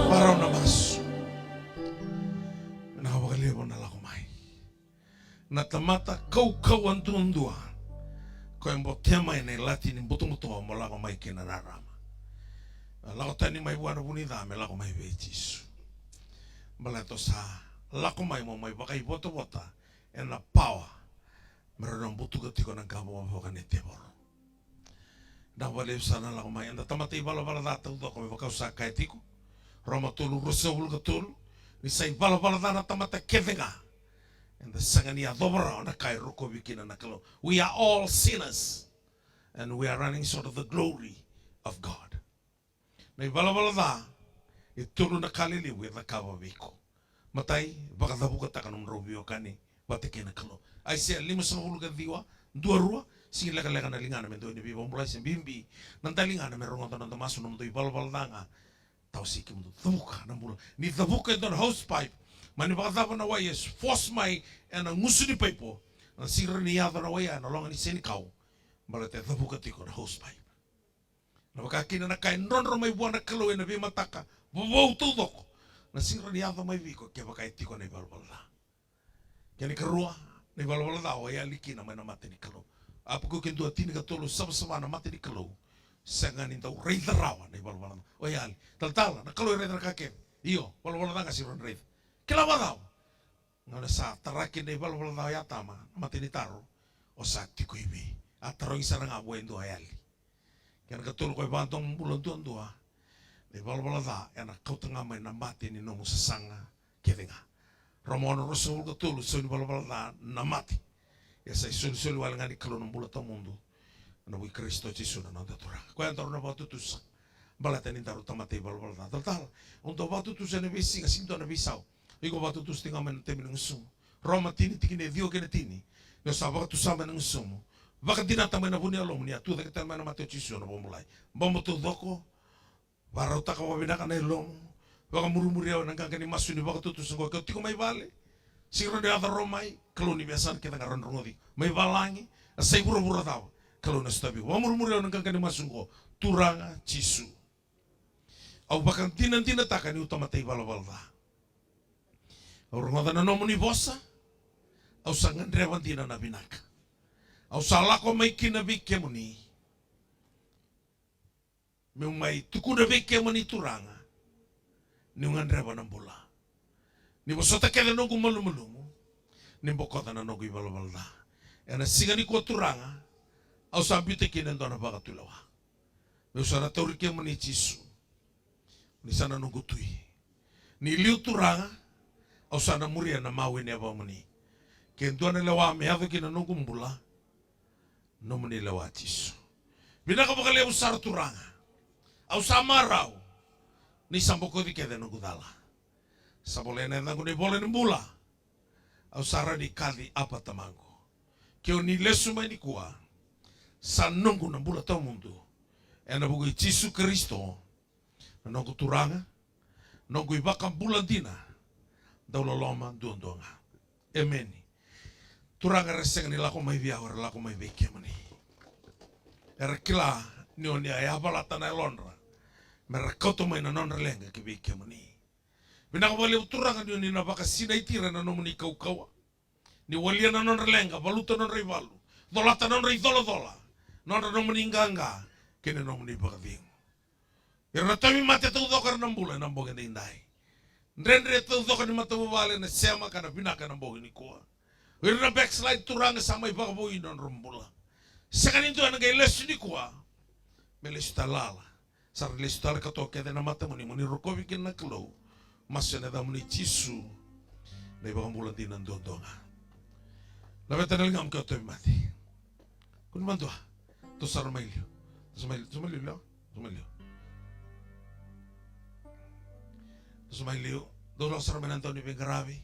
Varau na masu. Vinaka vakalevu na lako mai. Na tamata kaukauwa duadua, koya e botea mai na ilati ni butobuto mo lako mai kina na rarama. Lako tani mai vua na vu ni ca me lako mai vei Jisu. Baleta o sa lako mai mo mai vakaivotavota ena pawa me rawa ni butuka tiko na qavokavoka ni tevoro. Vinaka vakalevu sara na lako mai. Eda tamata ivalavala ca taucoko me vaka au sa kaya tiko. Roma tolu, ruasagavulu ka tolu. Ni sa ivalavala ca na tamata kece ga. Eda sega ni yacova rawa na ka e rokovi kina na Kalou. We are all sinners. And we are running short of the glory of God. Na ivalavala ca, e tolu na ka lelevu e cakava vei iko. Matai, vakacavukataka nomudrau veiwekani vata kei na Kalou. Aisea limasagavulu ka ciwa, dua rua, sega ni lekaleka na ligana me dua ni veivakabulai se bibi na daligana me rogoca na noda masu, nomudou ivalavala ca ga. Tawasei kemudou, cavuka na bula. Ni cavuka e dua na hose pipe, mani vakacava na wai e force mai ena gusu ni paipo, na sega ni rawa ni yaco na wai ya ena loga ni senikau. Baleta e cavuka tiko na hose pipe. Na vaka kina na ka e drodro mai vua na Kalou ena veimataka vovou taucoko, na sega ni rawa ni yaco mai vei iko kevaka e tiko na ivalavala ca. Kena ikarua, na ivalavala ca o yali kina mai na mata ni Kalou. Apakuki dua, tinikatolu, savasava na mata ni Kalou. Sega ni dau raica rawa na ivalavala ca. O yali. Talatala, na Kalou e raica na ka kece. Io, valavala ca ga sega ni rawa ni raica. Kila vakacava? Gauna sa taraki na ivalavala ca o Atama, na mata ni taro, o sa tiko i vei? A tarogi sara ga vua e dua a yali. Kena ikatolu, ko e vakadomobula duadua, na ivalavala ca ena kauta ga mai na mate ni nomu sasaga kece ga. Roma ono, ruasagavulu ka tolu, sau ni valavala ca na mate. Ia sa isolisoli wale ga ni Kalou na bula tawamudu ena vuku i Karisito Jisu na noda Turaga. Koya daru na vakatutusa. Baleta ni daru tamata ivalavala ca. Talatala, au dau vakatutusa ena veisiga, sega ni dua na veisau. Iko vakatutusa tiko ga mai na temi ni gusumu. Roma tini, tikina e ciwa kei na tini. Ni o sa vakatusa mai na gusumu, vakadinata mai na vu ni yalomu ni a tucake tale mai na mate o Jisu na vakabulai. Bobo taucoko, vakarautaka vakavinaka na yalomu. Vakamurimuri au ena qaqa ni masu ni vakatutusa oqo. Ke o tiko mai vale, sega ni rawa ni yaco rawa mai, Kalou ni veiyasana kece ga rawa ni rogoci iko. Mai valagi, a sa i vuravura cava, Kalou na sotavi iko. Vakamurimuri au ena qaqa ni masu oqo, Turaga Jisu. Au vakadinadinataka niu tamata ivalavala ca. Au rogoca na nomuni vosa. Au sa gadreva dina na vinaka. Au sa lako mai kina vei kemuni. Meu mai tukuna vei kemuni Turaga, niu gadreva na bula. Ni vosota kece noqu malumalumu. Ni bokoca na noqu ivalavala ca. Ena siga nikua Turaga, au sa biuta kina e dua na vakatulewa. Meu sa na tauri kemuni Jisu. Ni sa na noqu tui. Ni liu Turaga, au sa na muria na mawe ni yavamuni. Ke dua na lewa me yaco kina noqu bula, nomuni lewa Jisu. Vinaka vakalevu sara Turaga. Au sa marau. Ni sa bokoci kece noqu cala. Sa volai ena yacaqu na ivola ni bula. Au sa rawa ni kaci Apa Tamaqu. Ke o ni lesu mai nikua, sa noqu na bula tawamudu. Ena vuku i Jisu Karisito, na noqu Turaga, noqu iVakabula dina, dau loloma duadua ga. Emeni. Turaga era sega ni lako mai vei au, era lako mai vei kemuni. Era kila ni oni a yavalata na yalodra me ra kauta mai na nodra leqa ki vei kemuni. Vinaka vakalevu Turaga ni oni na vakasinaiti ira ena nomuni kaukauwa. Ni walia na nodra leqa, valuta nodra ivalu, colata nodra icolacola, nodra nomuni qaqa kei na nomuni vakacegu. Ira na tauvimate taucoko era na bula ena bogi edaidai. Dredre taucoko ni matavuvale na sema ka na vinaka ena bogi nikua. Ira na backslide Turaga sa mai vakavoui na nodra bula. Sega ni dua ena qai lesu nikua me lesu tale lala. Sa ra lesu tale ka toka kece na matamuni mo ni rokovi kina na Kalou. Masu ena yacamuni Jisu na iVakabula dina duadua ga. Laveta na ligamu ke o tauvimate. Kua ni madua. Toso sara mai liu. Toso mai liu, toso mai liu, liu. Toso mai liu. Toso mai liu. Dou lako sara mai na dauniveiqaravi.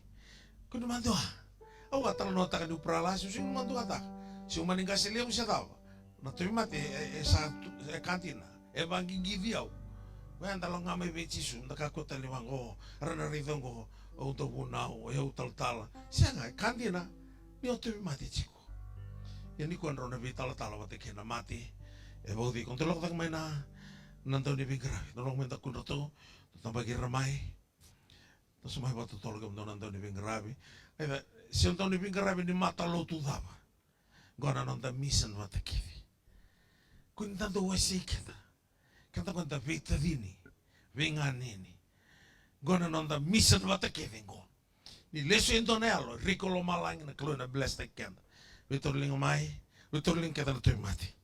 Kua ni madua. Au a talanoataka niu paralasi, au sega ni maduataka se au mani qase levu se cava. Na tauvimate e, e, e sa tu, e ka dina. E vaqiqici au. Koya da lako ga mai vei Jisu, da kakua tale ni vaqo, ra na raica oqo, au dau vunau, e au talatala. Sega, e ka dina, ni o tauvimate tiko. Ia nikua drau na veitalatala vata kei na mate. E vauci iko, dou lako cake mai na, na dauniveiqaravi, dou lako mai da kudratou, dou tabaki ira mai. Toso mai vakatotolo kemudou na dauniveiqaravi. Aia, se dauniveiqaravi ni matalotu cava. Qo na noda mission vata kece. Kua ni da dau wasei keda. Keda qo da veitacini, veiganeni. Qo na noda mission vata kece qo. Ni lesu e dua na yalo, riko lomalagi na Kalou ena bless-taki keda. Veitauriliga mai, veitauriliga keda na tauvimate.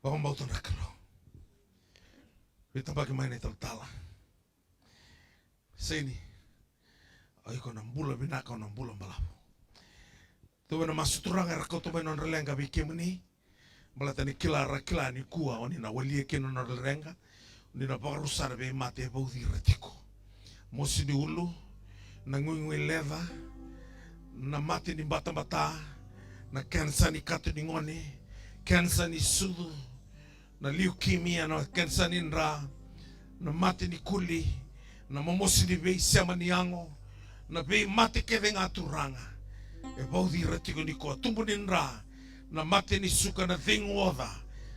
Vakabauta na Kalou. Veitabaki mai na italatala. Saini. O iko na bula vinaka, o na bula balavu. Tou na masu Turaga era kauta mai nodra leqa vei kemuni. Baleta ni kila ra kila nikua o ni na walia kina nodra leqa. O ni na vakarusa na veimate e vauci ira tiko. Mosi ni ulu, na guiguileca, na mate ni batabata, na kenisa ni kato ni gone, kenisa ni sucu, na leukemia, na kenisa ni dra, na mate ni kuli, na momosi ni veisema ni yago, na veimate kece ga Turaga. E vauci ira tiko nikua, tubu ni dra, na mate ni suka, na cegu oca.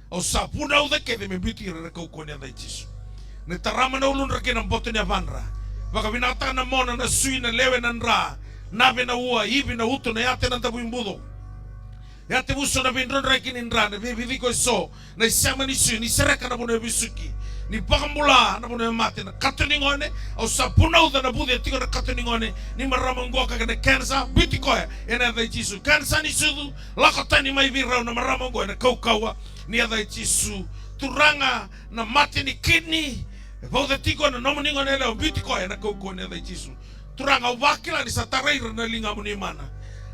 Au sa vunauca kece me biuti ira ena kaukauwa ni yaca i Jisu. Na itarama, na uludra kei na boto ni yavadra. Vakavinakataka na mona, na sui, na lewe, na dra, na ave, na ua, ivi, na uto, na yate, na davuibuco. Yatevuso, na veidrodraki ni dra, na veiviciko eso, na isema ni sui, ni sereka na vanua e vesuki, ni vakabula na vanua e mate, na kato ni gone, au sa vunauca na vuce e tiko na kato ni gone, ni marama oqo ka kena kenisa, biuti koya ena yaca i Jisu. Kenisa ni sucu, lako tani mai vei rau na marama oqo ena kaukauwa ni yaca i Jisu. Turaga, na mate ni kidney, e vauca tiko na nomuni gone yalewa, biuti koya ena kaukauwa ni yaca i Jisu. Turaga, au vakila ni sa tarai ira na ligamuni mana.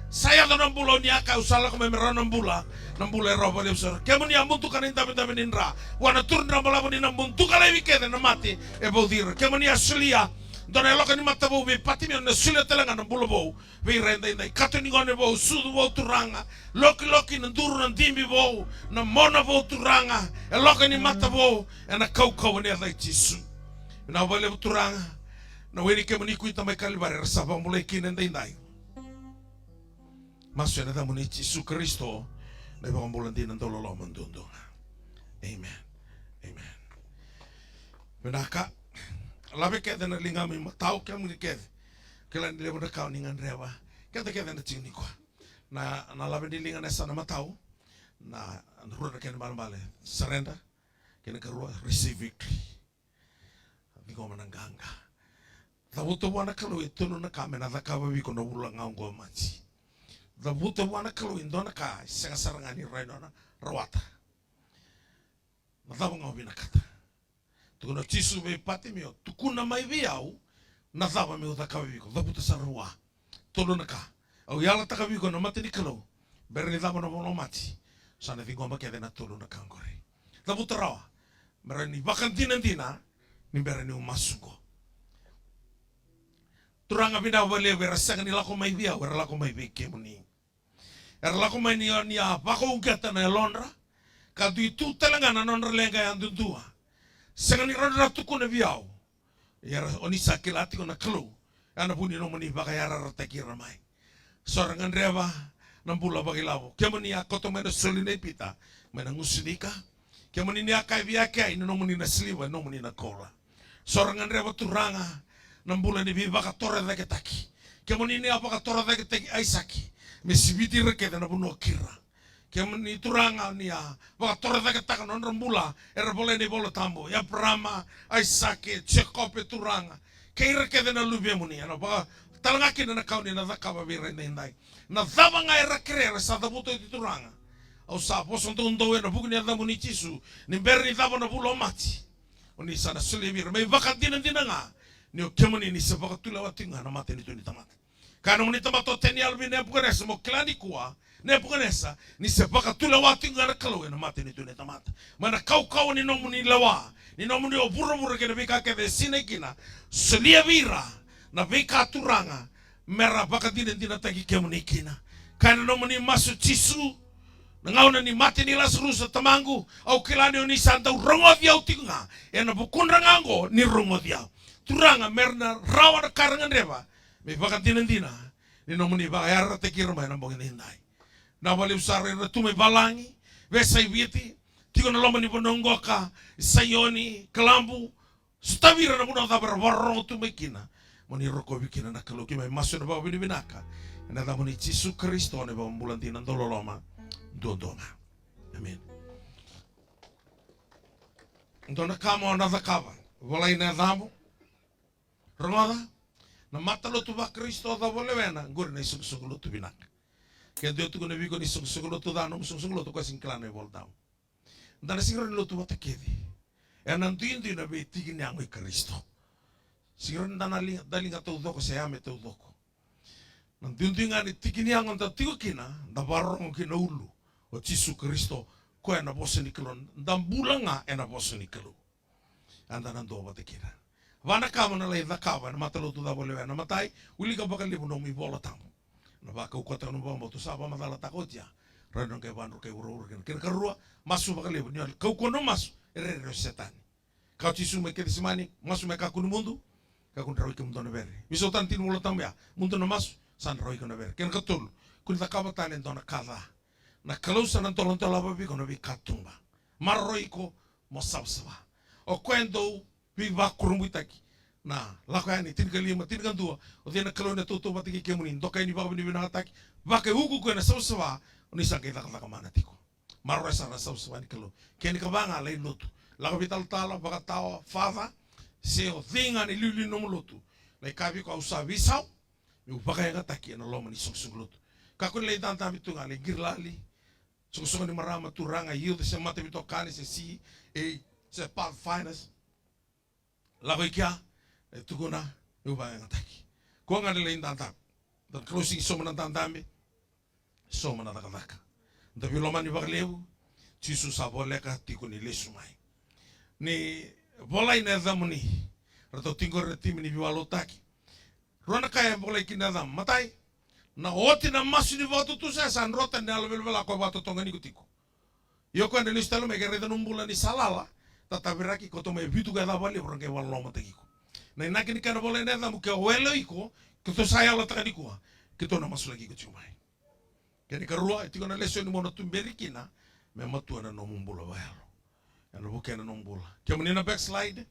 Sa yaco na bula, o ni a kaya, au sa lako mai me rawa na bula, na bula e rawa vakalevu sara. Kemuni a muduka na idavedave ni dra vua na turu dra balavu, ni na muduka laivi kece na mate e vauci ira. Kemuni a solia dua na yaloka ni mata vou vei Patimeo, na solia tale ga na bula vou vei ira edaidai. Kato ni gone vou, sucu vou Turaga, lokiloki na duru, na dibi vou, na mona vou Turaga, yaloka ni mata vou, ena kaukauwa ni yaca i Jisu. Vinaka vakalevu Turaga, na we ni kemuni kuita mai Kalivari era sa vakabulai kina edaidai. Masu ena yacamuni Jisu Karisito, na iVakabula dina dauloloma duadua ga. Amen. Amen. Vinaka. Lave kece na ligamu i matau, kemuni kece. Kila ni levu na ka o ni gadreva. Keda kece na tiki nikua. Na, na lave ni liga na yasana matau. Na, na rua na kena balebale. Surrender. Kena karua, receive victory. Ciqoma na qaqa. Cavuta vua na Kalou e tolu na ka me na cakava vei iko na vula ga oqo o Maji. Cavuta vua na Kalou e dua na ka e sega sara ga ni rawa ni o na rawata. Na cava ga o vinakata? Tukuna o Jisu vei Patimeo, tukuna mai vei au na cava meu cakava vei iko. Cavuta sara vua. Tolu na ka. Au yalataka vei iko na mata ni Kalou. Bera ni cava na vula o Maji, sa na ciqoma kece na tolu na ka oqori. Cavuta rawa. Me rawa ni vakadinadina ni bera niu masu oqo. Turaga, vinaka vakalevu, era sega ni lako mai vei au, era lako mai vei kemuni. Era lako mai ni, ni a vakauqeta na yalodra, ka dui tu tale ga na nodra leqa yadudua. Sega ni rawa ni ra tukuna vei au. Ia era, o ni sa kila tiko na Kalou, ena vu ni nomuni vakayarayarataki ira mai. So era gadreva na bula vakailavo. Kemuni a kauta mai na soli nei Pita mai na gusunika. Kemuni ni a kaya vei Akeai, ni nomuni na siliva, ni nomuni na koula. So era gadreva Turaga na bula ni veivakatorocaketaki. Kemuni ni a vakatorocaketaki Aisake me siviti ira kece na vanua kira. Kemuni Turaga ni a vakatorocaketaka na nodra bula era volai ena iVola Tabu, Eparama, Aisake, Jekope Turaga, kei ira kece na luvemuni, ena vaka tale ga kina na ka o ni na cakava vei ira edaidai. Na cava ga era kerea era sa cavuta oti Turaga. Au sa vosa doudou ena vuku ni yacamuni Jisu, ni bera ni cava na vula o Maji, o ni sa na solia vei ira me ivakadinadina ga ni o kemuni ni se vakatulewa tiko ga na matanitu ni tamata. Kaya na nomuni tamata o Taniela vei Nepukanesa, mo kila nikua Nepukanesa, ni se vakatulewa tiko ga na Kalou ena matanitu ni tamata. Mai na kaukauwa ni nomuni lewa, ni nomuni o vuravura kei na veika kece e sinai kina, solia vei ira na veika Turaga me ra vakadinadinataki kemuni kina. Kaya na nomuni masu Jisu, na gauna ni mate nei Lasarusa, Tamaqu, au kila ni o ni sa dau rogoci au tiko ga, ena vukudra ga oqo ni rogoci au. Turaga, me ra na rawa na ka era gadreva, me ivakadinadina ni nomuni vakayarayarataki ira mai ena bogi edaidai. Na vakalevu sara era tu mai valagi, veiyasai Viti, tiko na loma ni vanua oqo ka Saioni, Kalabu, sotavi ira na vanua cava era vakarorogo tu mai kina. Mo ni rokovi kina na Kalou. Keimami masu ena vakavinavinaka ena yacamuni Jisu Karisito na iVakabula dina dauloloma duadua ga. Emeni. Dua na ka mo na cakava, volai na yacamu. Rogoca, na matalotu vaKarisito cava o lewena, qori na isoqosoqo lotu vinaka. Ke dua e tukuna vei iko ni soqosoqo lotu ca nomu soqosoqo lotu, o koya sega ni kila na iVola Tabu. Da na sega ni rawa ni lotu vata kece ena duidui na veitiki ni yago i Karisito. Sega ni rawa ni da na liga, da liga taucoko se yame taucoko. Na duidui ga ni tiki ni yago da tiko kina, da vakarorogo kina ulu, o Jisu Karisito, koya na vosa ni Kalou, da bula ga ena vosa ni Kalou. Eda na duavata kina. Va na ka mo na lai cakava ena matalotu cava o lewena. Na matai, wilika vakalevu nomu iVola Tabu. Na vakaukauataka nomu vakabauta, sa vakamacalataka oti ya. Rawa ni o qai vakadrukai vuravura kina. Kena karua, masu vakalevu. Ni o kaukauwa nomu masu, e rere o Setani. Kaya o Jisu mai Kecisemani, masu me kakua ni mudu, kakua ni rawa i kemudou na vere. Veisau tani tini iVola Tabu ya, mudu na masu, sa na rawa i kemudou na vere. Kena katolu, kua ni cakava tale e dua na ka ca. Na Kalou sa na doladolava vei iko na veikatuba. Maroroi iko mo savasava. O koya e dau veivakurabuitaki. Na Lako Yani tinikalima, tinikadua. O cei na Kalou ena tautauvata kei kemuni? Dokai ni vakavinavinakataki. Vakaiukuuku ena savasava. O ni sa qai cakacaka mana tiko. Maroroya sara na savasava ni Kalou. Kena ikava ga, lai lotu. Lako vei talatala, vakatawa, father. Se o cei ga na iliuliu ni nomu lotu. Lai kaya vei iko, au sa veisau. Meu vakayagataki ena loma ni soqosoqo lotu. Kakua ni lai dadabe tu ga, lai qiri lali. Soqosoqo ni marama, turaga, youth, se mataveitokani, se C A, se Pathfinders. Lako i kea, e tukuna, meu vakayagataki. Kua ga ni lai dadabe. Da na closing sauma na dadabe. Sauma na cakacaka. Da veilomani vakalevu. Jisu sa voleka tiko ni lesu mai. Ni volai na yacamuni. Ratou tiko qori na timi ni veiwalotaki. Rua na ka e volai kina na yacamu. Matai, na oti na masu ni vakatutusa, sa drota na yalo velavela ko vakatotoganiko tiko. Io, ko ena lesu tale mai ke raica nomu bula ni sa lala, tataviraki, ko tou mai vitu ka yacava levu ra qai vakalomataki iko. Na inaki ni kena volai na yacamu, ke wele iko, ke tou sa yalataka nikua, ke tou na masulaki iko tiko mai. Kena ikarua, e tiko na lesoni mo na tuberi kina, me matua na nomu bula vakayalo. Ena vukea na nomu bula. Kemuni na backslide,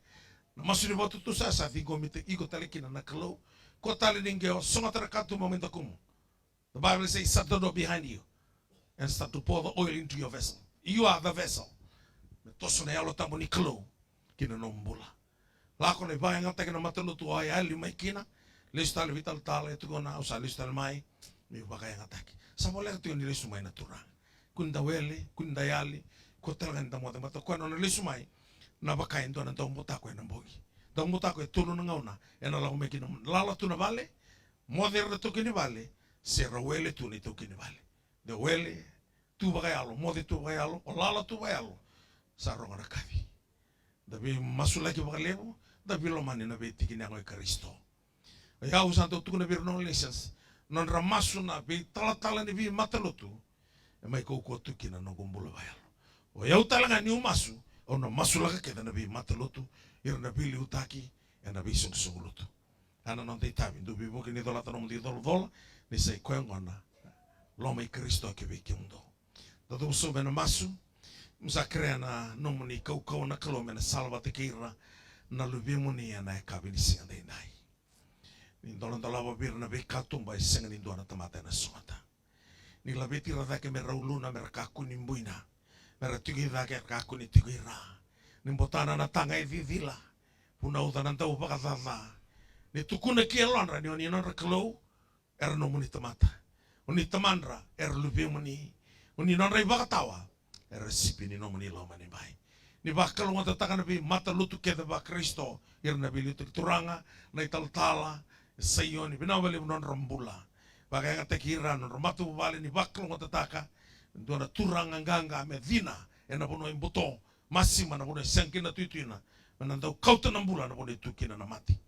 na masu ni vakatutusa, sa ciqomi iko tale kina na Kalou. Ko tale ni qai o sogota na katuba mai dakumu. The Bible says, shut the door behind you and start to pour the oil into your vessel. You are the vessel. Me toso na Yalo Tabu ni Kalou ki na nomu bula. Lako na ivakayagataki na matalotu o a yali mai kina, lesu tale veitalatala, e tukuna, au sa lesu tale mai, me vakayagataki. Sa voleka tiko ni lesu mai na Turaga. Kua ni da wele, kua ni da yali, ko tale ga ni da moce, baleta koya na nona lesu mai, na vaka e dua na daubutako ena bogi. Daubutako e tolu na gauna, ena lako mai kina, lala tu na vale, moce ira na taukei ni vale, se ra wele tu na itaukei ni vale. De wele tu vakayalo, moce tu vakayalo, o lala tu vakayalo, sa rogo na kaci. Da veimasulaki vakalevu, da veilomani na veitiki ni yago i Karisito. O yau sa dau tukuna vei ira na Galatians, nodra masu na veitalatala ni veimatalotu, e mai kaukauwa tu kina na noqu bula vakayalo. O yau tale ga niu masu, au na masulaka kece na veimatalotu, ira na veiliutaki, ena veisoqosoqo lotu. A na noda itavi, dou veivuke ni colata nomudou icolacola, ni sa i koya gona loma i Karisito ki vei kemudou. Da cuva sobu ena masu, mo sa kerea na nomuni kaukauwa na Kalou me na sala vata kei ira na luvemuni ena yakavi ni siga daidai. Ni doladolava vei ira na veikatuba e sega ni dua na tamata ena sogota. Ni laveti ira cake me ra uluna, me ra kakua ni buina. Me ra tiko i cake, era kakua ni tiko i ra. Ni botana na taga e cicila. Vunauca na dauvakacaca. Ni tukuna ki yalodra ni o ni nodra Kalou, era nomuni tamata. O ni tamadra, era luvemuni. O ni nodra ivakatawa, era sipi ni nomuni loma ni bai. Ni vakalougatataka na veimatalotu kece vaKarisito, ira na veiliutaki turaga, na italatala, e Saioni, vinaka vakalevu nodra bula. Vakayagataki ira nodra matavuvale ni vakalougatataka, dua na turaga qaqa me cina ena vanua e buto, masima na vanua e sega kina na tuituina, me na dau kauta na bula na vanua e tu kina na mate.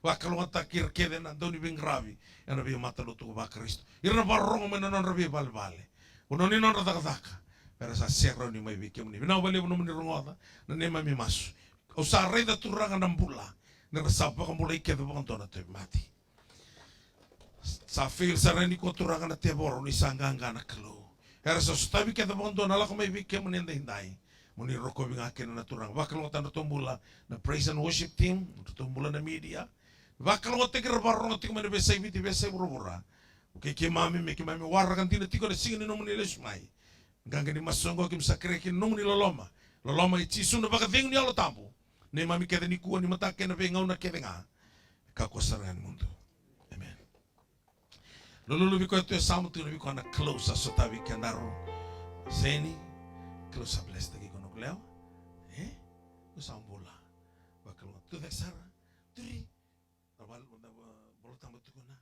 Vakalougatataki ira kece na dauniveiqaravi ena veimatalotu vaKarisito. Ira na vakarorogo mai na nodra veivalevale, vanua ni nodra cakacaka, me ra sa serauni mai vei kemuni. Vinaka vakalevu nomuni rogoca na neimami masu. Au sa raica Turaga na bula, ni ra sa vakabulai kece vakadua na tauvimate. Sa fail sara yani ko Turaga na tevoro ni sa qaqa na Kalou. Era sa sotavi kece vakadua na lako mai vei kemuni edaidai. Mo ni rokovi ga kina na Turaga. Vakalougatataka nodratou bula na praise and worship team, nodratou bula na media. Vakalougatataki ira vakarorogo tiko mai na veiyasai Viti, veiyasai vuravura. Okei keimami, me keimami waraka dina tiko na siga ni nomuni lesu mai. Qaqa ni masu oqo keimami sa kerei kina nomuni loloma. Loloma i Jisu na vakacegu ni Yalo Tabu. Neimami kece nikua, ni mataka kei na veigauna kece ga. Kakua sara ga ni mudu. Amen. Lululu vei koya tu e samu tu na vei koya na Kalou sa sotavi kedaru. Seni, Kalou sa bless taki iko na kulewa. E? Ko sa bula. Vakalougatataki sara. Turi. Na val-, na, uh, Vola Tabu tukuna.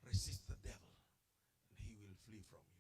Resist the devil and he will flee from you.